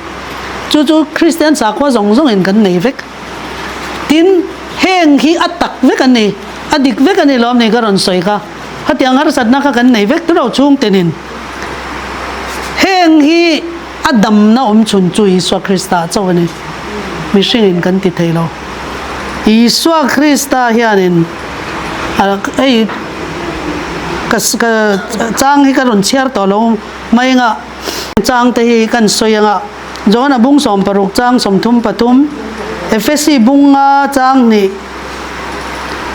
Chu chu Kristian sakhua zawng zawngin kan nei vek. Tin, heng hi a tak vek a ni, a dik vek a ni lawm ni ka rawn sawi kha. Khatiang harsatna kha kan nei vek tawh chhung tinin. Heng hi a damna awm chhun chu Isua Krista chauh a ni. Mihringin kan ti thei lo. Isua Krista hianin hei ka chang hi ka rawn chhiar tawh lo mai anga chang te hi kan sawi anga. Johana bung 16 chang 33, Efesi bung nga chang hnih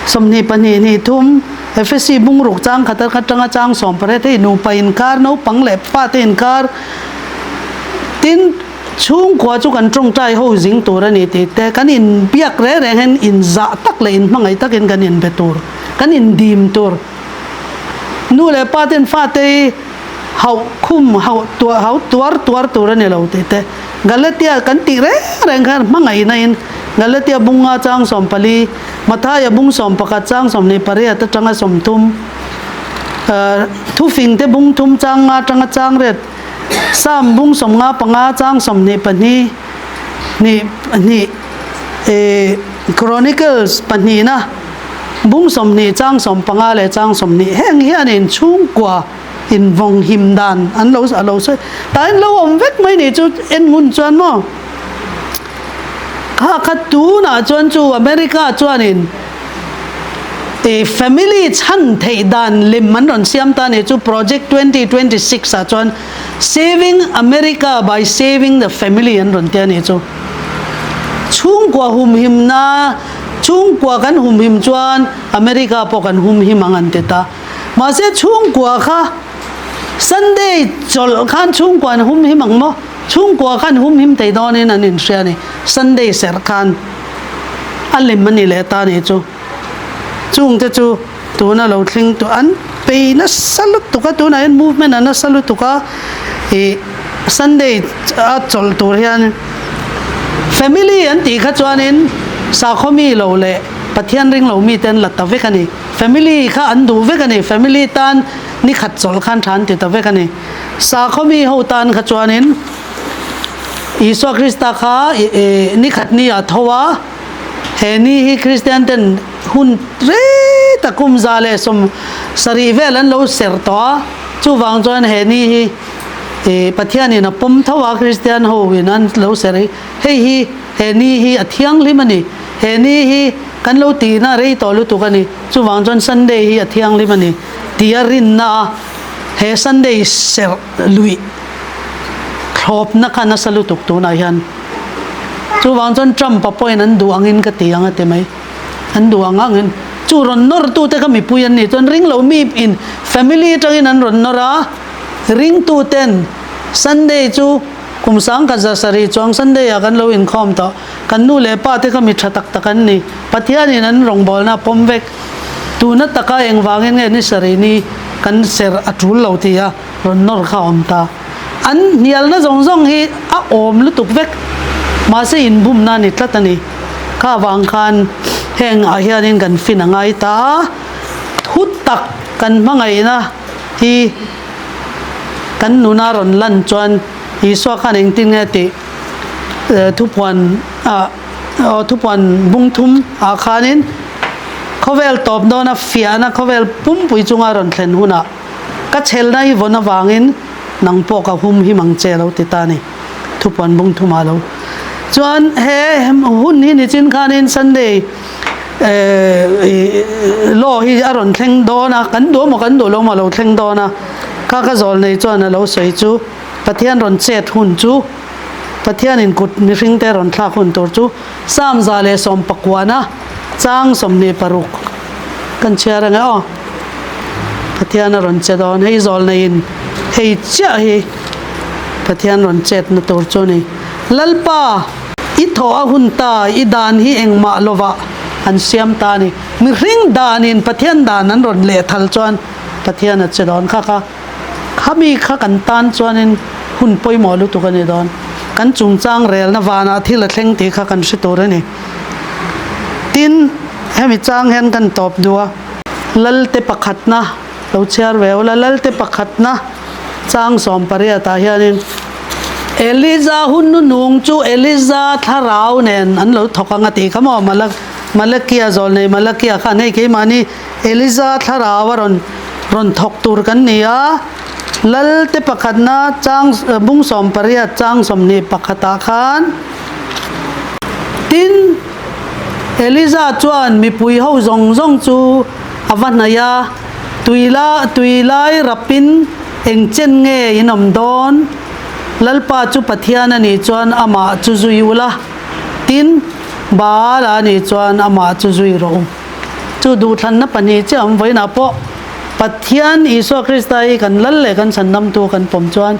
22 hnih thum, Efesi bung ruk chang khat atanga chang 18 hei nupa inkar, naupang leh fate inkar, tin chhungkua chu kan tawngtai ho zing tur a ni tih te kan inbiak reng reng hian inzah tak leh inhmangaih takin kan inbe tur, kan indim tur. Nu leh pa ten fate hi hauh khum hauh tuar hau tuar tuar tur a ni lo tih te Galatia kan tih reng reng khan hmangaihna in Galatia bunga chang 14 Mathaia bung 11 chang 28 atanga 30 thufing te bung thum chang nga atanga chang riat Psalm bung 55 chang 22 hnih hnih Chronicles pahnihna Bung 20 chang 15 leh chang 20 heng hianin chhungkua invawng him dan an lo a lo sawi tah in lo awm vek mai ni chu en hun chuan maw kha kha tunah chuan chu America chuanin e family chhan theih dan lem an rawn siam ta ni chu project 2026 ah chuan saving America by saving the family an rawn tia ni chu chhungkua humhimna Chhungkua kan humhim chuan America pawh kan humhim ang an ti ta. Mahse chhungkua kha Sunday chawlh khan chhungkua an humhim ang maw? Chhungkua khan humhim thei dawnin an inhria a ni. Sunday serh khan a lem a ni leh ta a nih chu. Chungte chu tuna lo thleng tu an pei nasa lutuk a, tunah hian movement a nasa lutuk a, ih Sunday a chawlh tur hian family an tih kha chuanin sakhaw mi lo leh Pathian ring lo mite an la ta vek a ni. Family kha an duh vek a ni, family tan ni khat chawlh khan tha an ti ta vek a ni. Sakhaw mi ho tan kha chuanin Isua Krista kha ni khat ni ah tho a, He ni hi Kristian ten hun rei tak kum 170 vel an lo serh tawh a, chuvang chuan he ni hi Pathianin a pawm tho a, Kristian ho in an lo serh hi hei hi he ni hi a thianghlim a ni, he ni hi kan lo tihna rei tawh lutuk a ni, chuvang chuan Sunday hi a thianghlim a ni tia rinna a he Sunday serh luih thlawpna kha nasa lutuk tunah hian. Chuvang chuan Trump a pawhin an duh angin ka ti ang a ti mai. An duh ang angin. Chu rawn nawrtute kha mipui an nih chuan ring lo mi in family atangin an rawn nawr a, ringtuten Sunday chu kum 1700 chuang Sunday ah kan lo inkhawm tawh. Kan nu leh pa te kha mi tha tak tak an ni. Pathianin an rawngbawlna a pawm vek. Tuna taka engvangin nge ni sarih ni kan serh a tul lo ti a rawn nawr kha a awm ta. An hnialna zawng zawng hi a awm lutuk vek, mahse inbumna a ni tlat a ni. Kha avang khan heng ah hianin kan fin a ngai ta a, thu tak kan hmangaihna hi kan nuna rawn lan chuan Isua khan engtin nge tih thupuan ah thupuan bung thum ah khanin. Khawvel tawp dawna fiahna khawvel pumpui chunga rawn thlen hunah ka chhelna hi vawn avangin nang pawh ka hum him ang che lo ti ta ni. Thupuan bung thumah lo chuan he hun hi nichin khanin Sunday law hi a rawn thleng dawn a, kan duh emaw kan duh lo emaw a lo thleng dawn a, kha ka zawl nei chuan a lo sawi chu Pathian rawn chet hun chu Pathianin kut mihringte rawn thlak hun tur chu Psalm 119 chang 26 kan chhiar ange aw. Pathian a rawn che dawn hei zawl neiin hei chiah hi Pathian rawn chetna tur chu a ni. Lalpa, i thawh a hun ta, i dan hi engmah lovah an siam ta a ni. Mihring danin Pathian dan an rawn lehthal chuan Pathian a che dawn kha kha. Khami kha kan tan chuanin hun pawimawh lutuk a ni dawn. Kan chungchang relna vanah thil a thleng tih kha kan hre tur a ni. Tin, hemi chang hian kan tawp duh a. Lalte pakhatna lo chhiar ve ula, Lalte pakhatna chang 18 ah hianin Eliza hun nunung chu Eliza thlarau nen an lo thawk ang a tih kha maw? Malakia zawlnei Malakia khan hei keimahni Eliza thlarau a rawn rawn thawk tur kan ni a, Lalte pakhatna chang bung 18 chang 21 ah khan tin Eliza chuan mipui ho zawng zawng chu a va hnaih a, tui la tui lai rapin eng chen nge in awm dawn? Lalpa chu Pathian a nih chuan amah chu zui ula, tin Baal a nih chuan amah chu zui rawh u. Chu duhthlanna pahnih chiah awm vawiinah pawh Pathian Isua Krista hi kan lal leh kan chhandamtu kan pawm chuan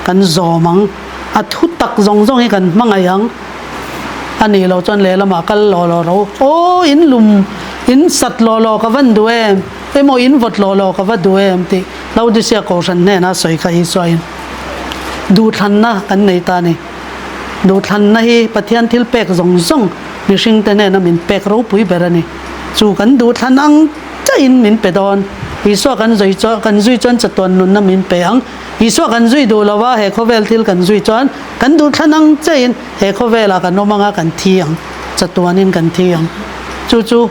kan zawm ang. A thu tak zawng zawng hi kan hmangaih ang. A nih loh chuan lehlamah kal law law rawh u. Aw in lum, in sat law law ka van duh em? Emaw in vawt law law ka va duh em? tih Laodicea Kohhran hnenah sawi kha Isua in duhthlanna kan nei ta a ni. Duhthlanna hi Pathian thil pek zawng zawng mihringte hnena min pek ropui ber a ni. Chu kan duhthlan ang chiahin min pe dawn. Isua kan zui chuan kan zui chuan chatuan nunna min pe ang. Isua kan zui duh lo a, he khawvel thil kan zui chuan kan duhthlan ang chiahin he khawvelah kan awm ang a, kan thi ang. Chatuanin kan thi ang. Chu chu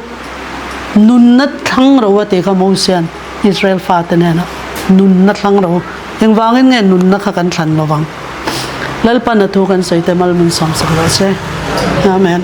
nunna thlang ro a tih kha Mosia'n Israel fate hnenah nunna thlang ro. Engvangin nge nunna kha kan thlan lovang? Lalpan a thu kan sawi te mal min sawmsak rawh se. Amen.